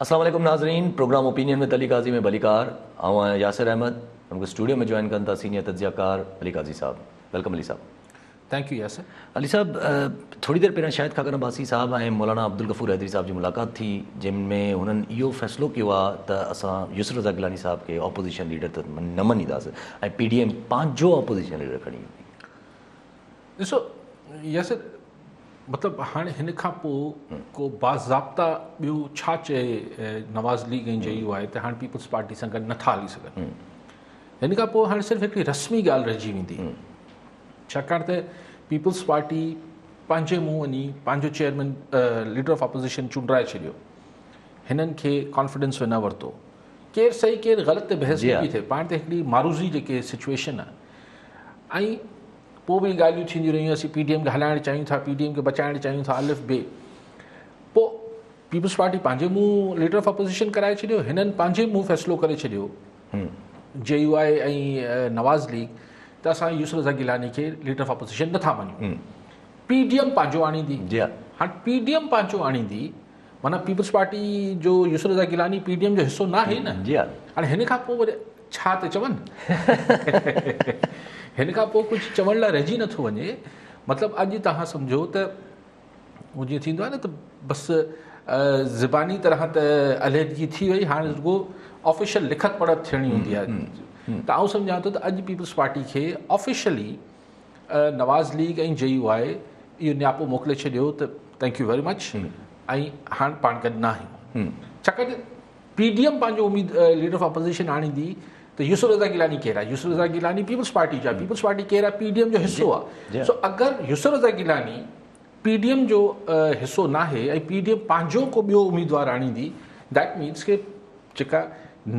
السلام عليڪم ناظرين پروگرام اوپينين ۾ علي قاضي ۾ ڀليڪار آئون آهيان ياسر احمد مونکي اسٽوڊيو ۾ جوائن ڪن ٿا سينيئر تجزيه ڪار علي قاضي صاحب welcome Ali صاحب. Thank you Yasir. Ali صاحب ٿوري دير پهريان شاهد خاقان عباسي صاحب ۽ مولانا عبدالغفور حيدري صاحب جي ملاقات ٿي جنهن ۾ هنن اهو فيصلو ڪيو آهي ته اسان يوسف رضا گيلاني صاحب کي اپوزيشن ليڊر ته نه مڃينداسين ۽ پي ڊي ايم پنهنجو اپوزيشن ليڊر کڻي ايندي. ڏسو ياسر مطلب هاڻي هن کان پوء ڪو باضابطا ٻيو ڇا چئي نواز ليگ ۽ جي يو آء ته هاڻي پيپلز پارٽي سان گڏ نٿا هلي سگهن. هن کان پوء هاڻي صرف هڪڙي رسمي ڳالهه رهجي ويندي ڇاڪاڻ ته پيپلز پارٽي پنهنجي منهن وڃي پنهنجو چيئرمين ليڊر آف اپوزيشن چونڊرائي ڇڏيو هنن کي ڪانفيڊنس ۾ نه ورتو ڪير صحيح ڪير غلط تي بحث نه پئي ٿئي پاڻ تي هڪڙي معروضي جيڪي سچويشن آهي ۽ پوء به ڳالهيون ٿينديون رهيون اسين پي ڊي ايم کي هلائڻ چاهيون ٿا پي ڊي ايم کي بچائڻ چاهيون ٿا الف بي پوء پيپلز پارٽي پنهنجي منهن ليڊر آف اپوزيشن ڪرائي ڇڏيو هنن پنهنجي منهن فيصلو ڪري ڇڏيو جي يو آء ۽ نواز ليگ ته اسان يوسف رضا گيلاني کي ليڊر آف اپوزيشن نٿا مڃون پي ڊي ايم پنهنجو آڻيندي جي هاڻ پي ڊي ايم پنهنجو آڻيندي معنيٰ پيپلز پارٽي جو Yousuf Raza Gilani P D M جو حصو ناهي نه جي هاڻي هن کان پوء وري ڇا ته چون هن کان پوء ڪجهه چوڻ لاء رهجي نٿو وڃي مطلب اڄ توهان سمجهو ته هو جيئن ٿيندو آهي نه ته بس زباني طرح ته علحدگي ٿي وئي هاڻي رڳو آفيشل لکت پڙهت ٿيڻي هوندي آهي ته آئون سمجهان ٿو ته اڄ پيپلز پارٽي کي آفيشلي نواز ليگ ۽ جي يو آء اهو نياپو موڪلي ڇڏيو ته thank you very much ۽ هاڻ پاڻ گڏ نه آهيون ڇاڪاڻ ته پي ڊي ايم پنهنجو اميد ليڊر آف اپوزيشن آڻيندي ته يوسف رضا گيلاني ڪير آهي يوسف رضا گيلاني پيپلز پارٽي جو آهي پيپلز پارٽي ڪير آهي پي ڊي ايم جو حصو آهي سو اگر Yousuf Raza Gilani P D M جو حصو ناهي ۽ پي ڊي ايم پنهنجو ڪو ٻيو اميدوار آڻيندي that means ڪي جيڪا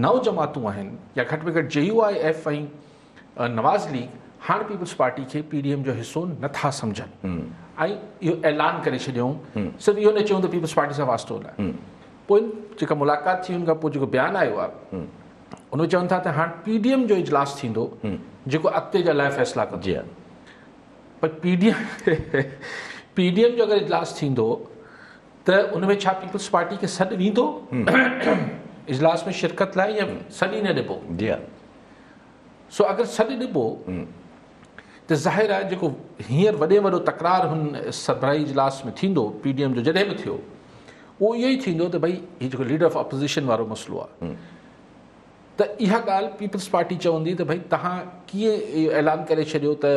نو جماعتون آهن يا گهٽ ۾ گهٽ جي U I F ۽ Nawaz league هاڻ پيپلز پارٽي کي پي ڊي ايم جو حصو نٿا سمجهن ۽ اهو اعلان ڪري ڇڏيائون صرف اهو نه چيون ته پيپلز پارٽي سان واسطو نه پوء جيڪا ملاقات ٿي ان کان پوء جيڪو بيان آيو آهي ان ۾ چون ٿا ته هاڻ پي ڊي ايم جو اجلاس ٿيندو جيڪو اڳتي جا لاء فيصلا ڪندو جي پر P D M P D M جو اگر اجلاس ٿيندو ته ان ۾ ڇا پيپلز پارٽي کي سڏ ويندو اجلاس ۾ شرڪت لاء يا سڏ ئي نه ڏبو جي سو اگر سڏ ڏبو ته ظاهر آهي جيڪو هينئر وڏي ۾ وڏو تڪرار هن سربراهي اجلاس ۾ ٿيندو پي ڊي ايم جو جڏهن به ٿيو اهو اهو ئي ٿيندو ته ڀئي هي جيڪو ليڊر آف اپوزيشن وارو مسئلو آهي ته اها ڳالهه پيپلز پارٽي چوندي ته ڀئي توهان ڪيئن اهو اعلان ڪري ڇڏيو ته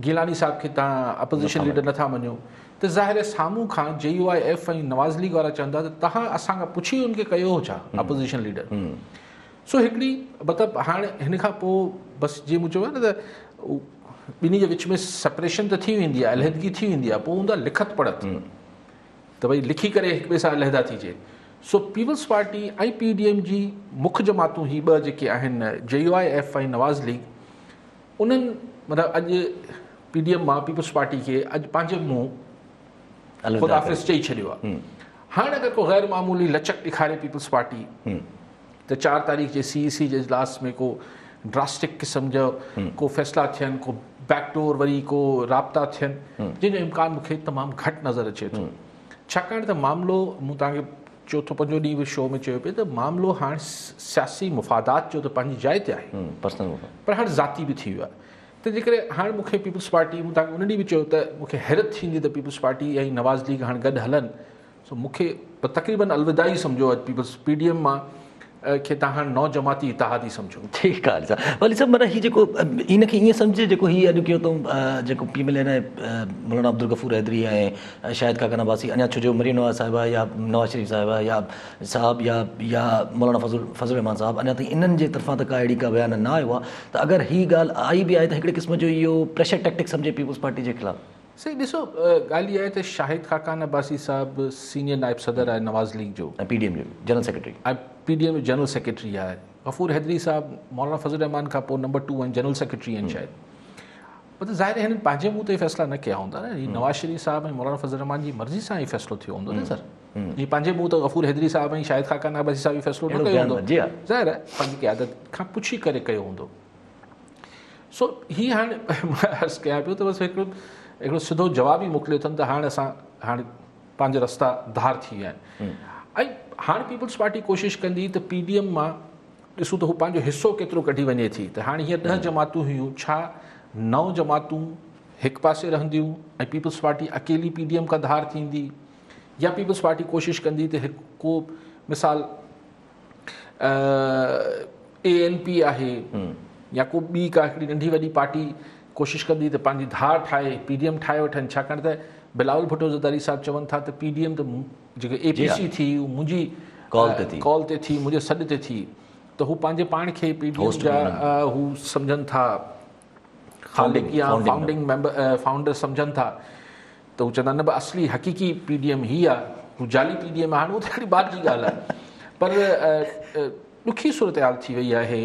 گيلاني صاحب کي توهان اپوزيشن ليڊر نٿا مڃو ته ظاهر آهي سامهون کان جي U I F ۽ Nawaz league وارا چوندا ته توهان اسان کان پڇي ان کي ڪيو هو ڇا اپوزيشن ليڊر سو هڪڙي مطلب هاڻ هن کان پوء بس جيئن مون چيو نه ته ٻنهي جي وچ ۾ سيپريشن ته ٿي ويندي آهي علحدگي ٿي ويندي آهي پوء هوندو آهي لکت پڙهت ته ڀئي لکي ڪري هڪ ٻئي سان علحدا ٿيجي so peoples party ۽ P D M جي مک جماعتون هي ٻه جيڪي آهن جي U I F ۽ Nawaz league انهن مطلب اڄ پي ڊي ايم مان پيپلز پارٽي کي اڄ پنهنجي منهن خدا حافظ چئي ڇڏيو آهي هاڻ اگر ڪو غير معمولي لچڪ ڏيکاري پيپلز پارٽي ته 4 تاريخ جي سي اي سي جي اجلاس ۾ ڪو ڊراسٽڪ قسم جو ڪو فيصلا ٿين ڪو بيڪ ڊور وري ڪو رابطا ٿين جنهن جو امڪان مون کي تمام گهٽ نظر اچي ٿو ڇاڪاڻ ته معاملو مون توهان کي چوٿون پنجون ڏينهن به شو ۾ چيو پئي ته معاملو هاڻ سياسي مفادات جو ته پنهنجي جاء تي آهي پر هاڻ ذاتي به ٿي ويو آهي تنهن جي ڪري هاڻ مون کي پيپلز پارٽي مون توهان کي ان ڏينهن به چيو ته مون کي حيرت ٿيندي ته پيپلز پارٽي ۽ نواز ليگ هاڻ گڏ هلن سو مون کي تقريبن الوداع ئي سمجهو اڄ پيپلز پي ڊي ايم مان کي توهان هاڻ نو جماعتي اتحاد ئي سمجهو. ٺيڪ آهي علي صاحب علي صاحب معنيٰ هي جيڪو ان کي ائين سمجهجي جيڪو هي اڄ ڪيو اٿئون جيڪو پي ايم ايل اين ۽ مولانا عبدالغفور حيدري ۽ شاهد خاقان عباسي اڃا ڇو جو مريم نواز صاحبه يا نواز شريف صاحبه يا صاحب يا يا مولانا فضل فضل الرحمان صاحب اڃا تائين انهن جي طرفان ته ڪا اهڙي ڪا بيان نه آيو آهي ته اگر هي ڳالهه آئي به آهي ته هڪڙي قسم جو اهو پريشر ٽيڪٽڪ سمجهي پيپلز پارٽي جي خلاف. سائين ڏسو ڳالهه اها آهي ته شاهد خاقان عباسي صاحب سينيئر نائب صدر آهي نواز ليگ جو. ۽ پي ڊي ايم جو general secretary. ۽ P D M جو جنرل سيڪريٽري آهي. غفور حيدري صاحب مولانا فضل الرحمان کان پوء نمبر 2 آهن جنرل سيڪريٽري آهن شايد. مطلب ظاهر آهي هنن پنهنجي منهن تي فيصلا نه ڪيا هوندا نه. هي نواز شريف صاحب ۽ مولانا فضل الرحمان جي مرضي سان هي فيصلو ٿيو هوندو نه سر. هي پنهنجي منهن تي غفور حيدري صاحب ۽ شاهد خاقان عباسي صاحب هي فيصلو نه ڪيو هوندو. ظاهر آهي پنهنجي قيادت کان پڇي ڪري ڪيو هوندو. سو هي هاڻ مان عرض ڪيان پيو ته بس هڪڙو هڪڙو سڌو جواب ئي موڪليو اٿن ته هاڻ اسان هاڻ پنهنجا رستا ڌار ٿي ويا آهن. ۽ هاڻ پيپلز پارٽي ڪوشش ڪندي ته پي ڊي ايم مان ڏسون ته هو پنهنجو حصو ڪيترو ڪڍي وڃي ٿي ته هاڻي هينئر 10 جماعتون هيون، ڇا 9 جماعتون هڪ پاسي رهنديون ۽ پيپلز پارٽي اڪيلي پي ڊي ايم کان ڌار ٿيندي يا پيپلز پارٽي ڪوشش ڪندي ته هڪ ڪو مثال اي اين پي آهي يا ڪو ٻي ڪا هڪڙي ننڍي وڏي پارٽي ڪوشش ڪندي ته پنهنجي ڌار ٺاهي پي ڊي ايم ٺاهي وٺن، ڇاڪاڻ ته بلاول ڀٽو زرداري صاحب چون ٿا ته پي ڊي ايم ته جيڪي اي پي سي ٿي اهو منهنجي ڪال تي ٿي، منهنجي سڏ تي ٿي ته هو پنهنجي پاڻ کي پي ڊي ايم جا هو سمجهن ٿا خالق يا فائونڊنگ ميمبر فائونڊر سمجهن ٿا ته هو چوندا نه به اصلي حقيقي پي ڊي ايم هي آهي، هو جعلي پي ڊي ايم آهي. هاڻي اهو ته هڪڙي بعد جي ڳالهه آهي پر ڏکي صورتحال ٿي وئي آهي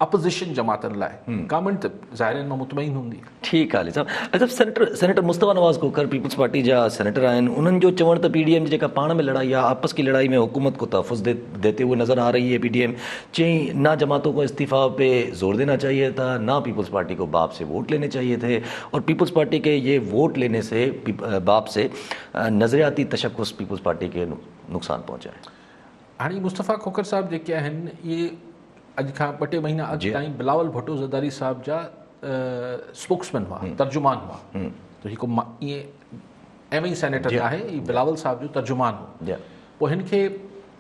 اپوزيشن جماعتن لاء. گورنمينٽ ته ظاهر ان مان مطمئن هوندي. ٺيڪ آهي علي صاحب. اچا senator senator Mustafa Nawaz Khokhar peoples party جا سينيٽر آهن انهن جو چوڻ ته پي ڊي ايم جي جيڪا پاڻ ۾ لڙائي آهي آپس ڪي لڙائي ۾ حڪومت ڪو تحفظ ديتي هوئي نظر آ رهي هي پي ڊي ايم چيائين نا جماعتون ڪو استعيفا پي زور دينا چاهيي ٿا نا پيپلز پارٽي ڪو باپ سي ووٽ ليني چاهيي ٿي اور پيپلز پارٽي ڪي يي ووٽ ليني سي باپ سي نظرياتي تشخص پيپلز پارٽي ڪي نقصان پهنچا هي. هاڻي مصطفيٰ کوکر صاحب جيڪي آهن اهي اڄ کان ٻه ٽي مهينا اڳ تائين بلاول ڀٽو زرداري صاحب جا اسپوڪسمين هئا، ترجمان هئا. ته هي ڪو ائين ايوين ئي سينيٽر نه آهي، هي بلاول صاحب جو ترجمان هو. پوء هن کي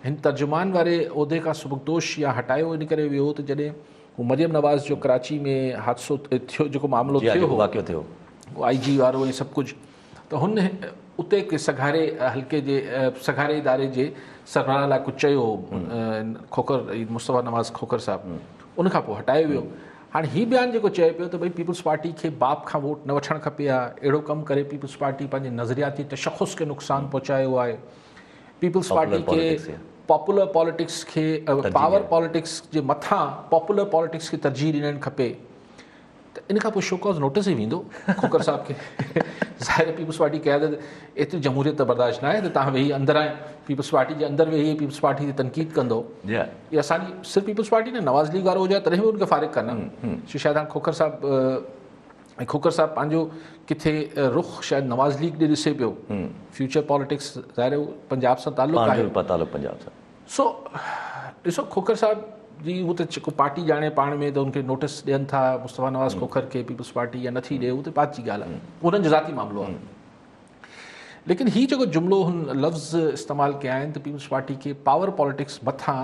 هن ترجمان واري عهدي کان سبڪدوش يا هٽايو ان ڪري ويو ته جڏهن هو مريم نواز جو ڪراچي ۾ حادثو ٿيو، جيڪو معاملو ٿيو هو، آئي جي وارو ۽ سڀ ڪجهه، ته هن اتي هڪ سگهاري حلقي جي سگهاري اداري جي سربراهه لاء ڪجهه چيو هو کوکر مصطفيٰ نواز کوکر صاحب، ان کان پوء هٽايو ويو. هاڻي هي بيان جيڪو چئي پيو ته ڀئي پيپلز پارٽي کي باپ کان ووٽ نه وٺڻ کپي ها، اهڙو ڪم ڪري پيپلز پارٽي پنهنجي نظرياتي تشخص کي نقصان پهچايو آهي، پيپلز پارٽي کي پاپولر پاليٽڪس کي پاور پاليٽڪس جي مٿان پاپولر پاليٽڪس کي ترجيح ڏيڻ کپي. ته ان کان پوء شوڪاز نوٽس ئي ويندو کوکر صاحب کي. ظاهر پيپلز پارٽي قيادت ايتري جمهوريت ته برداشت نه آهي ته توهان ويهي اندر ۽ پيپلز پارٽي جي اندر ويهي پيپلز پارٽي تي تنقيد ڪندو. هي اسان جي صرف پيپلز پارٽي نه نواز ليگ وارو هجي تڏهن به ان کي فارغ ڪن ها. سو شايد هاڻ کوکر صاحب ۽ کوکر صاحب پنهنجو ڪٿي رخ شايد نواز ليگ ڏي ڏسي پيو. فيوچر پاليٽڪس ظاهر پنجاب سان تعلق آهي. تعلق پنجاب سان. سو ڏسو کوکر صاحب جي هو ته جيڪو پارٽي ڄاڻي پاڻ ۾ ته ان کي نوٽس ڏين ٿا مصطفيٰ نواز کوکر کي پيپلز پارٽي يا نٿي ڏي اهو ته بعد جي ڳالهه آهي انهن جو ذاتي معاملو آهي ليڪن هي جيڪو جملو هن لفظ استعمال ڪيا آهن ته پيپلز پارٽي کي پاور پاليٽڪس مٿان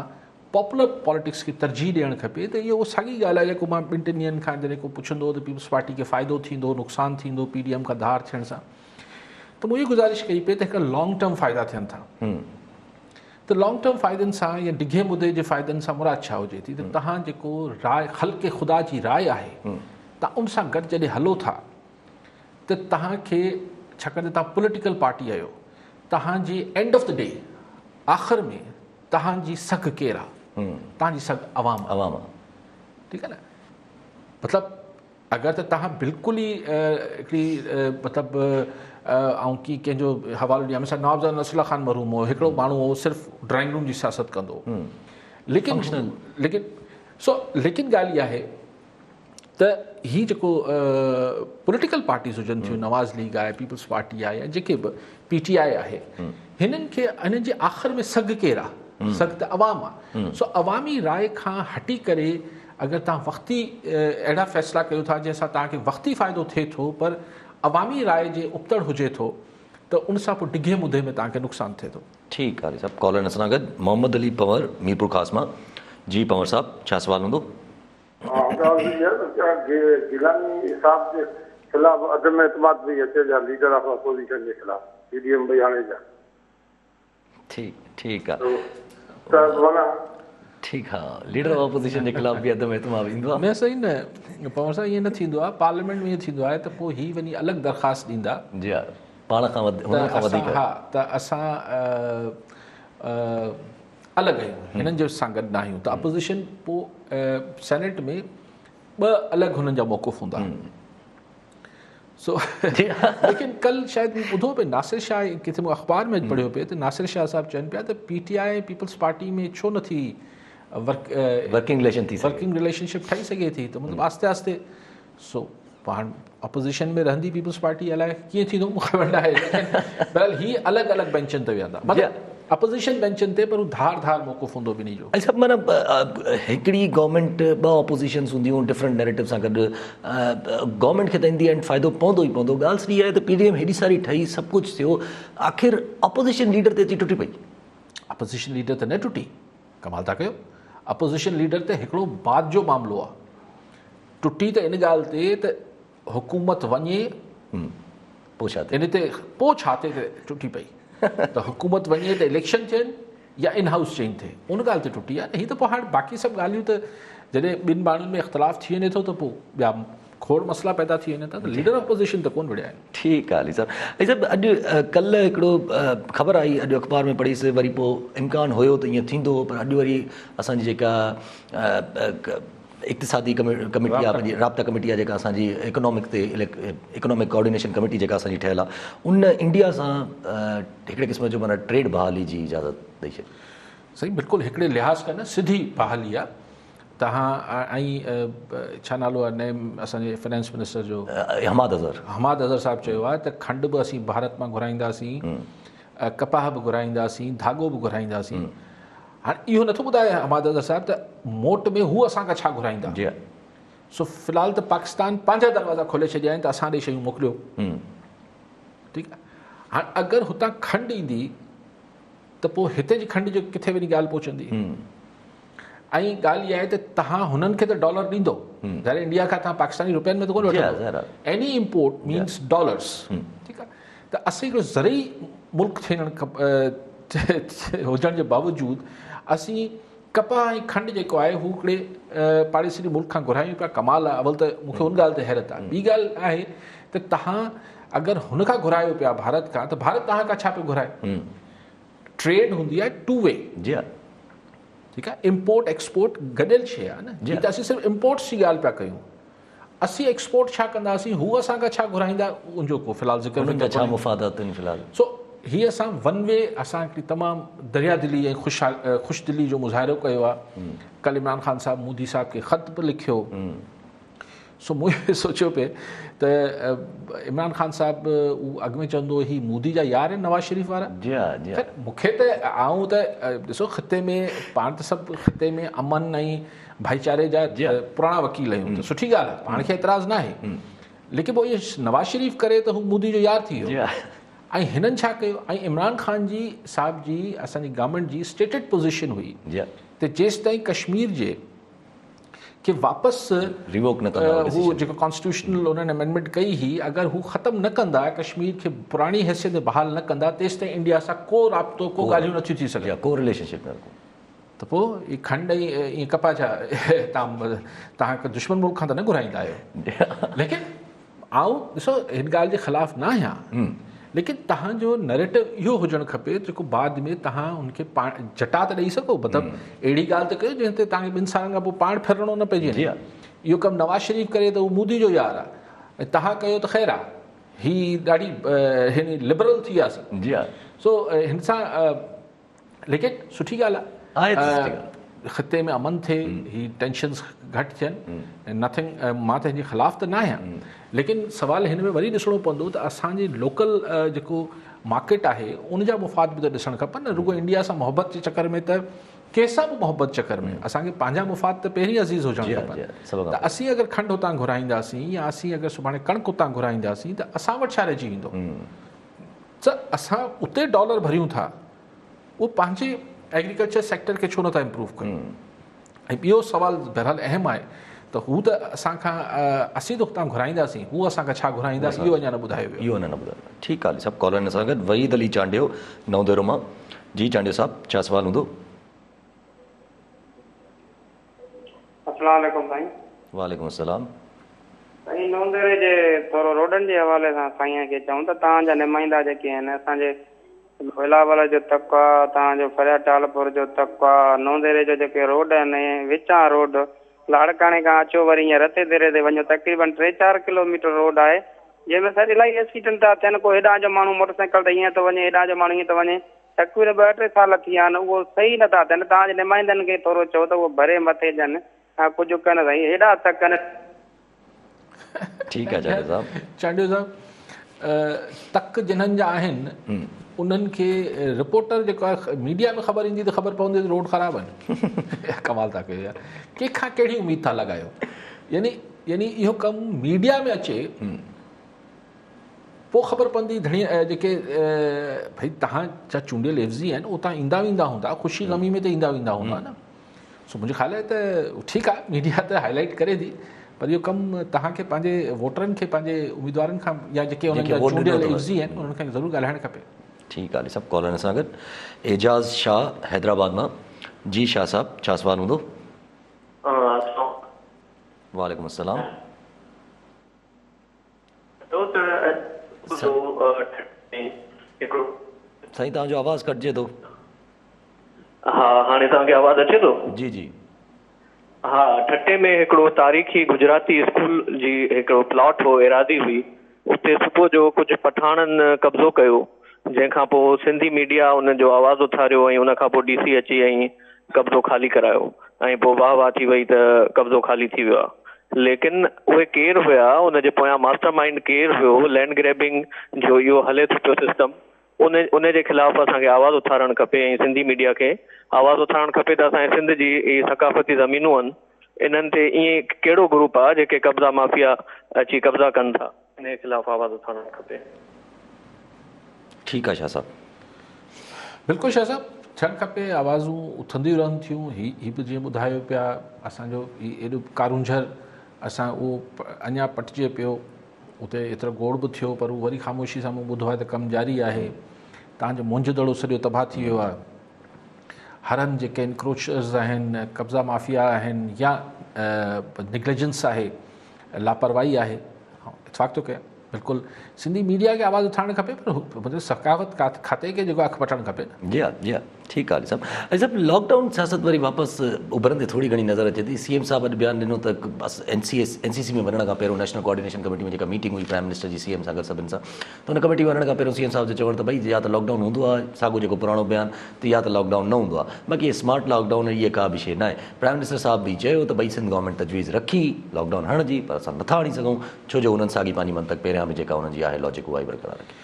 پاپولر پاليٽڪس کي ترجيح ڏيڻ کپي ته اهو ساڳي ڳالهه آهي جيڪو مان ٻن ٽن ڏينهن کان جڏهن ڪو پڇندو ته پيپلز پارٽي کي فائدو ٿيندو نقصان ٿيندو پي ڊي ايم کان ڌار ٿيڻ سان ته مون اهي گذارش ڪئي پئي ته هڪ لانگ ٽرم فائدا ٿين ٿا ته لانگ ٽرم فائدن سان يا ڊگهي مدي جي فائدن سان مراد ڇا هجي ٿي ته توهان جيڪو راء خلق خدا جي راء آهي توهان ان سان گڏ جڏهن هلو ٿا ته توهان کي ڇاڪاڻ ته توهان پوليٽيڪل پارٽي آهيو توهان جي اينڊ آف the D آخر ۾ توهان جي سگهه ڪير آهي توهان جي سگهه عوام عوام آهي ٺيڪ آهي نه مطلب اگر ته توهان بلڪل ئي هڪڙي مطلب آئون ڪي ڪنهن جو حوالو ڏيان مثال نوابزاده نصر الله خان مرحوم هو هڪڙو ماڻهو هو صرف ڊرائنگ روم جي سياست ڪندو هو ليڪن ليڪن سو ليڪن ڳالهه اها آهي ته هي جيڪو پوليٽيڪل پارٽيز هجن ٿيون نواز ليگ آهي پيپلز پارٽي آهي يا جيڪي به پي ٽي آء آهي هنن کي هنن جي آخر ۾ سگهه ڪير آهي سگهه ته عوام آهي سو عوامي راء کان هٽي ڪري اگر توهان وقتي اهڙا فيصلا ڪيو ٿا جنهن سان توهان کي وقتي فائدو ٿئي ٿو پر عوامي راء جي ابتڙ هجي ٿو ته ان سان پوء ڊگهي مدي ۾ توهان کي نقصان ٿئي ٿو. ٺيڪ آ صاحب ڪالر اسان سان گڏ محمد علي پنهور ميرپورخاص مان جي پنهور صاحب ڇا سوال هوندو. گيلاني صاحب جي خلاف عدم اعتماد پئي اچي يا ليڊر آف اپوزيشن جي خلاف پي ڊي ايم پئي آڻي جا. ٺيڪ ٺيڪ آ ٺيڪ آ ليڊر آف اپوزيشن جي خلاف به عدم اعتماد ايندو آ. نه سائين نه پنهور صاحب ائين نه ٿيندو آ پارليامينٽ ۾ ائين ٿيندو آهي ته پوء هي وڃي الڳ درخواست ڏيندا جي ها پاڻ کان وڌ هنن کان وڌيڪ ها ته اسان الڳ آهيون هنن جي سان گڏ نه آهيون ته اپوزيشن پوء سينيٽ ۾ ٻه الڳ هنن جا موقف هوندا. سو ليڪن ڪل شايد مون ٻڌو پئي ناصر شاهه ڪٿي مون اخبار ۾ پڙهيو پئي ته ناصر شاهه صاحب چون پيا ته پي ٽي آء ۽ پيپلز پارٽي ۾ ڇو نٿي ورڪنگ رليشن ٿي ورڪنگ رليشن شپ ٺهي سگهي ٿي ته مطلب آهستي آهستي سو. پاڻ اپوزيشن ۾ رهندي پيپلز پارٽي الائي ڪيئن ٿيندو مون کي خبر ناهي ليڪن بهرحال هي الڳ الڳ بينچن تي ويهندا مطلب اپوزيشن بينچن تي پر هو ڌار ڌار موقف هوندو ٻنهي جو. علي صاحب معنيٰ هڪڙي گورنمينٽ ٻه اپوزيشنز هونديون ڊفرنٽ نيريٽو سان گڏ گورنمينٽ کي ته ان the and فائدو پوندو ئي پوندو ڳالهه سڄي آهي ته پي ڊي ايم هيڏي ساري ٺهي سڀ ڪجهه ٿيو آخر اپوزيشن ليڊر تي اچي ٽٽي پئي. اپوزيشن ليڊر ته نه ٽٽي ڪمال ٿا ڪيو اپوزيشن ليڊر ته هڪڙو بعد جو معاملو آ ٽٽي ته ان ڳالهه تي ته حڪومت وڃي پوء ڇا ان تي پوء ڇا تي ٽٽي پئي ته حڪومت وڃي ته اليڪشن ٿين يا ان هائوس چينج ٿئي ان ڳالهه تي ٽٽي آ نه هي ته پوء هاڻ باقي سڀ ڳالهيون ته جڏهن ٻن ماڻهن ۾ اختلاف ٿي وڃي ٿو ته پوء ٻيا کوڙ مسئلا پيدا ٿي وڃن ٿا ته ليڊر آف اپوزيشن ته ڪون وڙهيا آهن. ٺيڪ آ علي صاحب علي صاحب اڄ ڪلهه هڪڙو خبر آئي اڄ اخبار ۾ پڙهي سي وري پوء امڪان هيو ته ائين ٿيندو پر اڄ وري اسان جي جيڪا اقتصادي ڪميٽي آ پنهنجي رابطا ڪميٽي آ جيڪا اسان جي اڪنامڪ تي اڪنامڪ ڪوآرڊينيشن ڪميٽي جيڪا اسان جي ٺهيل آ ان انڊيا سان هڪڙي قسم جو معنيٰ ٽريڊ بحالي جي اجازت ڏئي ڇڏي. سائين بلڪل هڪڙي لحاظ کان نه سڌي بحالي آ تهان ۽ ڇا نالو آ نئين اسان جي فنانس منسٽر جو حماد اظهر حماد اظهر صاحب چيو آ ته کنڊ به اسين ڀارت مان گهرائينداسين ڪپاهه به گهرائينداسين ڌاڳو به گهرائينداسين هاڻ اهو نٿو ٻڌائي حماد اظهر صاحب ته موٽ ۾ هو اسان کان ڇا گهرائيندا. جي. سو في الحال ته پاڪستان پنهنجا دروازا کولي ڇڏيا آهن ته اسان ڏي شيون موڪليو. ٺيڪ آهي. هاڻ اگر هتان کنڊ ايندي ته پوء هتي جي کنڊ جو ڪٿي وڃي ڳالهه پهچندي. ۽ ڳالهه اها آهي ته توهان هنن کي ته ڊالر ڏيندو. ظاهر انڊيا کان توهان پاڪستاني روپين ۾ ته ڪونه وٺندو. Any import minus dollars. ٺيڪ آهي. ته اسين هڪڙو زرعي ملڪ ٿيڻ هجڻ جي باوجود اسين ڪپاهه ۽ کنڊ جيڪو آهي هو هڪڙي پاڙيسري ملڪ کان گهرايون پيا ڪمال آهي اول ته مون کي ان ڳالهه تي حيرت آهي ٻي ڳالهه آهي ته توهان اگر هن کان گهرايو پيا ڀارت کان ته ڀارت توهان کان ڇا پيو گهرائي ٽريڊ هوندي آهي ٽو وي جي ها ٺيڪ آهي امپورٽ ايڪسپورٽ گڏيل شيء آهي نه هي ته اسين صرف امپورٽس جي ڳالهه پيا ڪيون اسين ايڪسپورٽ ڇا ڪنداسين، هو اسان کان ڇا گهرائيندا، ان جو ڪو في الحال ذڪر انهن جا ڇا مفادات آهن في الحال. سو هي اسان ون وي اسان هڪڙي تمام دريا دلي ۽ خوش دلي جو مظاهرو ڪيو آهي. ڪلهه عمران خان صاحب مودي صاحب کي خط به لکيو. سو مون اهو سوچيو پئي ته عمران خان صاحب اهو اڳ ۾ چوندو هو هي مودي جا يار آهن نواز شريف وارا. جي ها جي ها. خير مون کي ته آئون ته ڏسو خطي ۾ پاڻ ته سڀ خطي ۾ امن ۽ ڀائيچاري جا پراڻا وڪيل آهيون ته سٺي ڳالهه آهي پاڻ کي اعتراض نه آهي ليڪن پوء اهو نواز شريف ڪري ته هو مودي جو يار ٿي ويو ۽ هنن ڇا ڪيو ۽ عمران خان جي صاحب جي اسان جي گورنمينٽ جي اسٽيٽڊ پوزيشن هئي ته جيستائين ڪشمير جي کي واپس ريووڪ نه ڪندا هو جيڪو ڪانسٽيٽيوشنل انهن امينڊمينٽ ڪئي هئي اگر هو ختم نه ڪندا ڪشمير کي پراڻي حيثيت ۾ بحال نه ڪندا تيستائين انڊيا سان ڪو رابطو ڪو ڳالهيون نٿيون ٿي سگهن ڪو رليشن شپ نه ته پوء هي کنڊ ۽ ائين ڪپهه ڇا توهان هڪ دشمن ملڪ کان ته نه گهرائيندا آهيو ليڪن آئون ڏسو هن ڳالهه جي خلاف نه آهيان ليڪن توهان جو نريٽو اهو هجڻ کپي جيڪو بعد ۾ توهان ان کي پاڻ جٽا ته ڏئي سگهو مطلب اهڙي ڳالهه ته ڪيو جنهن تي توهان کي ٻن سالن کان پوء پاڻ ڦرڻو نه پئجي وڃي اهو ڪم نواز شريف ڪري ته هو مودي جو يار آهي ۽ توهان ڪيو ته خير آهي هي ڏاڍي هن لبرل ٿي وياسين جي ها سو هن سان ليڪن سٺي ڳالهه آهي آهي خطي ۾ امن ٿئي هي ٽينشنز گهٽ ٿين نٿنگ مان ته هن جي خلاف ته نه آهيان ليڪن سوال هن ۾ وري ڏسڻو پوندو ته اسان جي لوڪل جيڪو مارڪيٽ آهي ان جا مفاد به ته ڏسڻ کپن نه رڳو انڊيا سان محبت جي چڪر ۾ ته ڪنهن سان به محبت چڪر ۾ اسان کي پنهنجا مفاد ته پهرين عزيز هجڻ کپن ته اسين اگر کنڊ هتان گهرائينداسين يا اسين اگر سڀاڻي ڪڻڪ هتان گهرائينداسين ته اسان وٽ ڇا رهجي ويندو ته اسان اتي ڊالر ڀريون ٿا اهو پنهنجي ايگريڪلچر سيڪٽر کي ڇو نٿا امپروو ڪن ۽ ٻيو سوال بهرحال اهم آهي ته هو ته اسان کان اسين ته هتان گهرائينداسين هو اسان کان ڇا گهرائيندا اهو اڃا نه ٻڌايو ويو اهو اڃا نه ٻڌايو ويو ٺيڪ آهي علي صاحب ڪالر سان گڏ وحيد علي چانڊيو نئون ديرو مان جي چانڊيو صاحب ڇا سوال هوندو السلام عليڪم سائين. وعليڪم السلام. سائين نئون ديري جي ٿورو روڊن جي حوالي سان سائين کي چئون ته توهان جا نمائندا جيڪي آهن اسان جي بلاول جو تڪ آ توهان جو فرياد ٽالپور جو تڪ آ نئون ديري جو جيڪي روڊ آهن وچان روڊ لاڙڪاڻي کان اچو وري ائين رتي ديري تي وڃو تقريبن ٽي چار ڪلو ميٽر روڊ آهي جنهن ۾ سر الاهي ايڪسيڊنٽ ٿا ٿين ڪو هيڏانهن جو ماڻهو موٽر سائيڪل تي ائين ٿو وڃي هيڏانهن جو ماڻهو ائين ٿو وڃي تقريبن ٻه ٽي سال ٿي ويا آهن اهو صحيح نه ٿا ٿين توهان جي نمائندن کي ٿورو چئو ته اهو ڀري مٿي ڏين ۽ ڪجهه ڪن سائين هيڏا ٿڪن. ٺيڪ آ چانڊيو صاحب. چانڊيو صاحب تڪ جنھن جا آھن انھن کي رپورٽر جيڪو آھي ميڊيا ۾ خبر ايندي ته خبر پوندي ته روڊ خراب آھن. ڪمال ٿا ڪيو يار، ڪنهن کان ڪهڙي اميد ٿا لڳايو؟ يعني يعني اهو ڪم ميڊيا ۾ اچي پوء خبر پوندي ڌڻي جيڪي ڀئي توهان جا چونڊيل عيوضي آهن اتان ايندا ويندا هوندا، خوشي غمي ۾ ته ايندا ويندا هوندا نه. سو منهنجو خيال آهي ته ٺيڪ آهي ميڊيا ته هائي لائيٽ ڪري ٿي پر اهو ڪم توهان کي پنهنجي ووٽرن کي پنهنجي اميدوارن کان يا جيڪي انهن جا چونڊيل عيوضي آهن انهن کان ضرور ڳالهائڻ کپي. ٺيڪ آهي سڀ ڪالرن سان گڏ اعجاز شاهه حيدرآباد مان جي شاهه صاحب ڇا سوال هوندو؟ وعليڪم السلام. سائين توهان جو آواز ڪٽجي ٿو. ها هاڻي توهان کي آواز اچي ٿو؟ جي جي. ها ٺٽي ۾ هڪڙو تاريخي گجراتي اسڪول جي هڪڙو پلاٽ هو ايراضي هئي اتي صبح جو ڪجهه پٺاڻن قبضو ڪيو جنهن کان پوء سنڌي ميڊيا ان جو آواز اٿاريو ۽ ان کان پوء ڊي سي اچي ۽ قبضو خالي ڪرايو ۽ پوء واهه واهه ٿي وئي ته قبضو خالي ٿي ويو آهي ليڪن اهي ڪير هيا ان جي پويان ماسٽر مائنڊ ڪير هيو لينڊ گريبنگ جو اهو هلي ٿو پيو سسٽم ان ان جي خلاف اسان کي آواز اٿارڻ کپي ۽ سنڌي ميڊيا کي آواز اٿارڻ کپي ته اسان جي سنڌ جي اهي ثقافتي زمينون آهن انهن تي ائين ڪهڙو گروپ آهي جيڪي قبضا مافيا اچي قبضا ڪن ٿا انهي خلاف آواز اٿارڻ کپي. ٺيڪ آ شاھ صاحب. بلڪل شاھ صاحب ٿيڻ کپي آوازون اٿنديون رهن ٿيون هي هي به جيئن ٻڌايو پيا اسان جو هي ايڏو ڪارونجهر اسان اهو اڃا پٽجي پيو اتي ايترو گوڙ به ٿيو پر هو وري خاموشي سان مون ٻڌو آهي ته ڪم جاري آهي تان جو موهن جو دڙو سڄو تباهه ٿي ويو آهي هر هنڌ جيڪي انڪروچرز آهن قبضا مافيا آهن يا نگليجنس آهي لاپرواهي آهي اتفاق ٿو ڪيان بلڪل سنڌي ميڊيا کي آواز اٿارڻ کپي پر مطلب ثقافت کاتي کي جيڪو اک پٽڻ کپي نه. جي ها جي ها ٺيڪ آ علي صاحب علي صاحب لاڪ ڊائون سياست وري واپس اڀرندي ٿوري گهڻي نظر اچي ٿي سي ايم صاحب اڄ بيان ڏنو ته بس N C S N C C ۾ وڃڻ کان پهريون نيشنل ڪوآرڊينيشن ڪميٽي ۾ جيڪا ميٽنگ هئي پرائم منسٽر جي سي ايم سان گڏ سڀن سان ته ان ڪميٽي ۾ وڃڻ کان پهريون سي ايم صاحب جو چوڻ ته ڀئي يا ته لاڪ ڊائون هوندو آ ساڳو جيڪو پراڻو بيان ته يا ته لاڪ ڊائون نه هوندو آ باقي اسمارٽ لاڪ ڊائون اهي ڪا به شيء ناهي پرائم منسٽر صاحب به چيو ته ڀئي سنڌ گورنمينٽ تجويز رکي لاڪ ڊائون هڻڻ جي پر اسان نٿا هڻي سگهون ڇو جو انهن ساڳي پنهنجي منطق پهريان به جيڪا انهن جي آهي لاجڪ اها ئي برقرار رکي.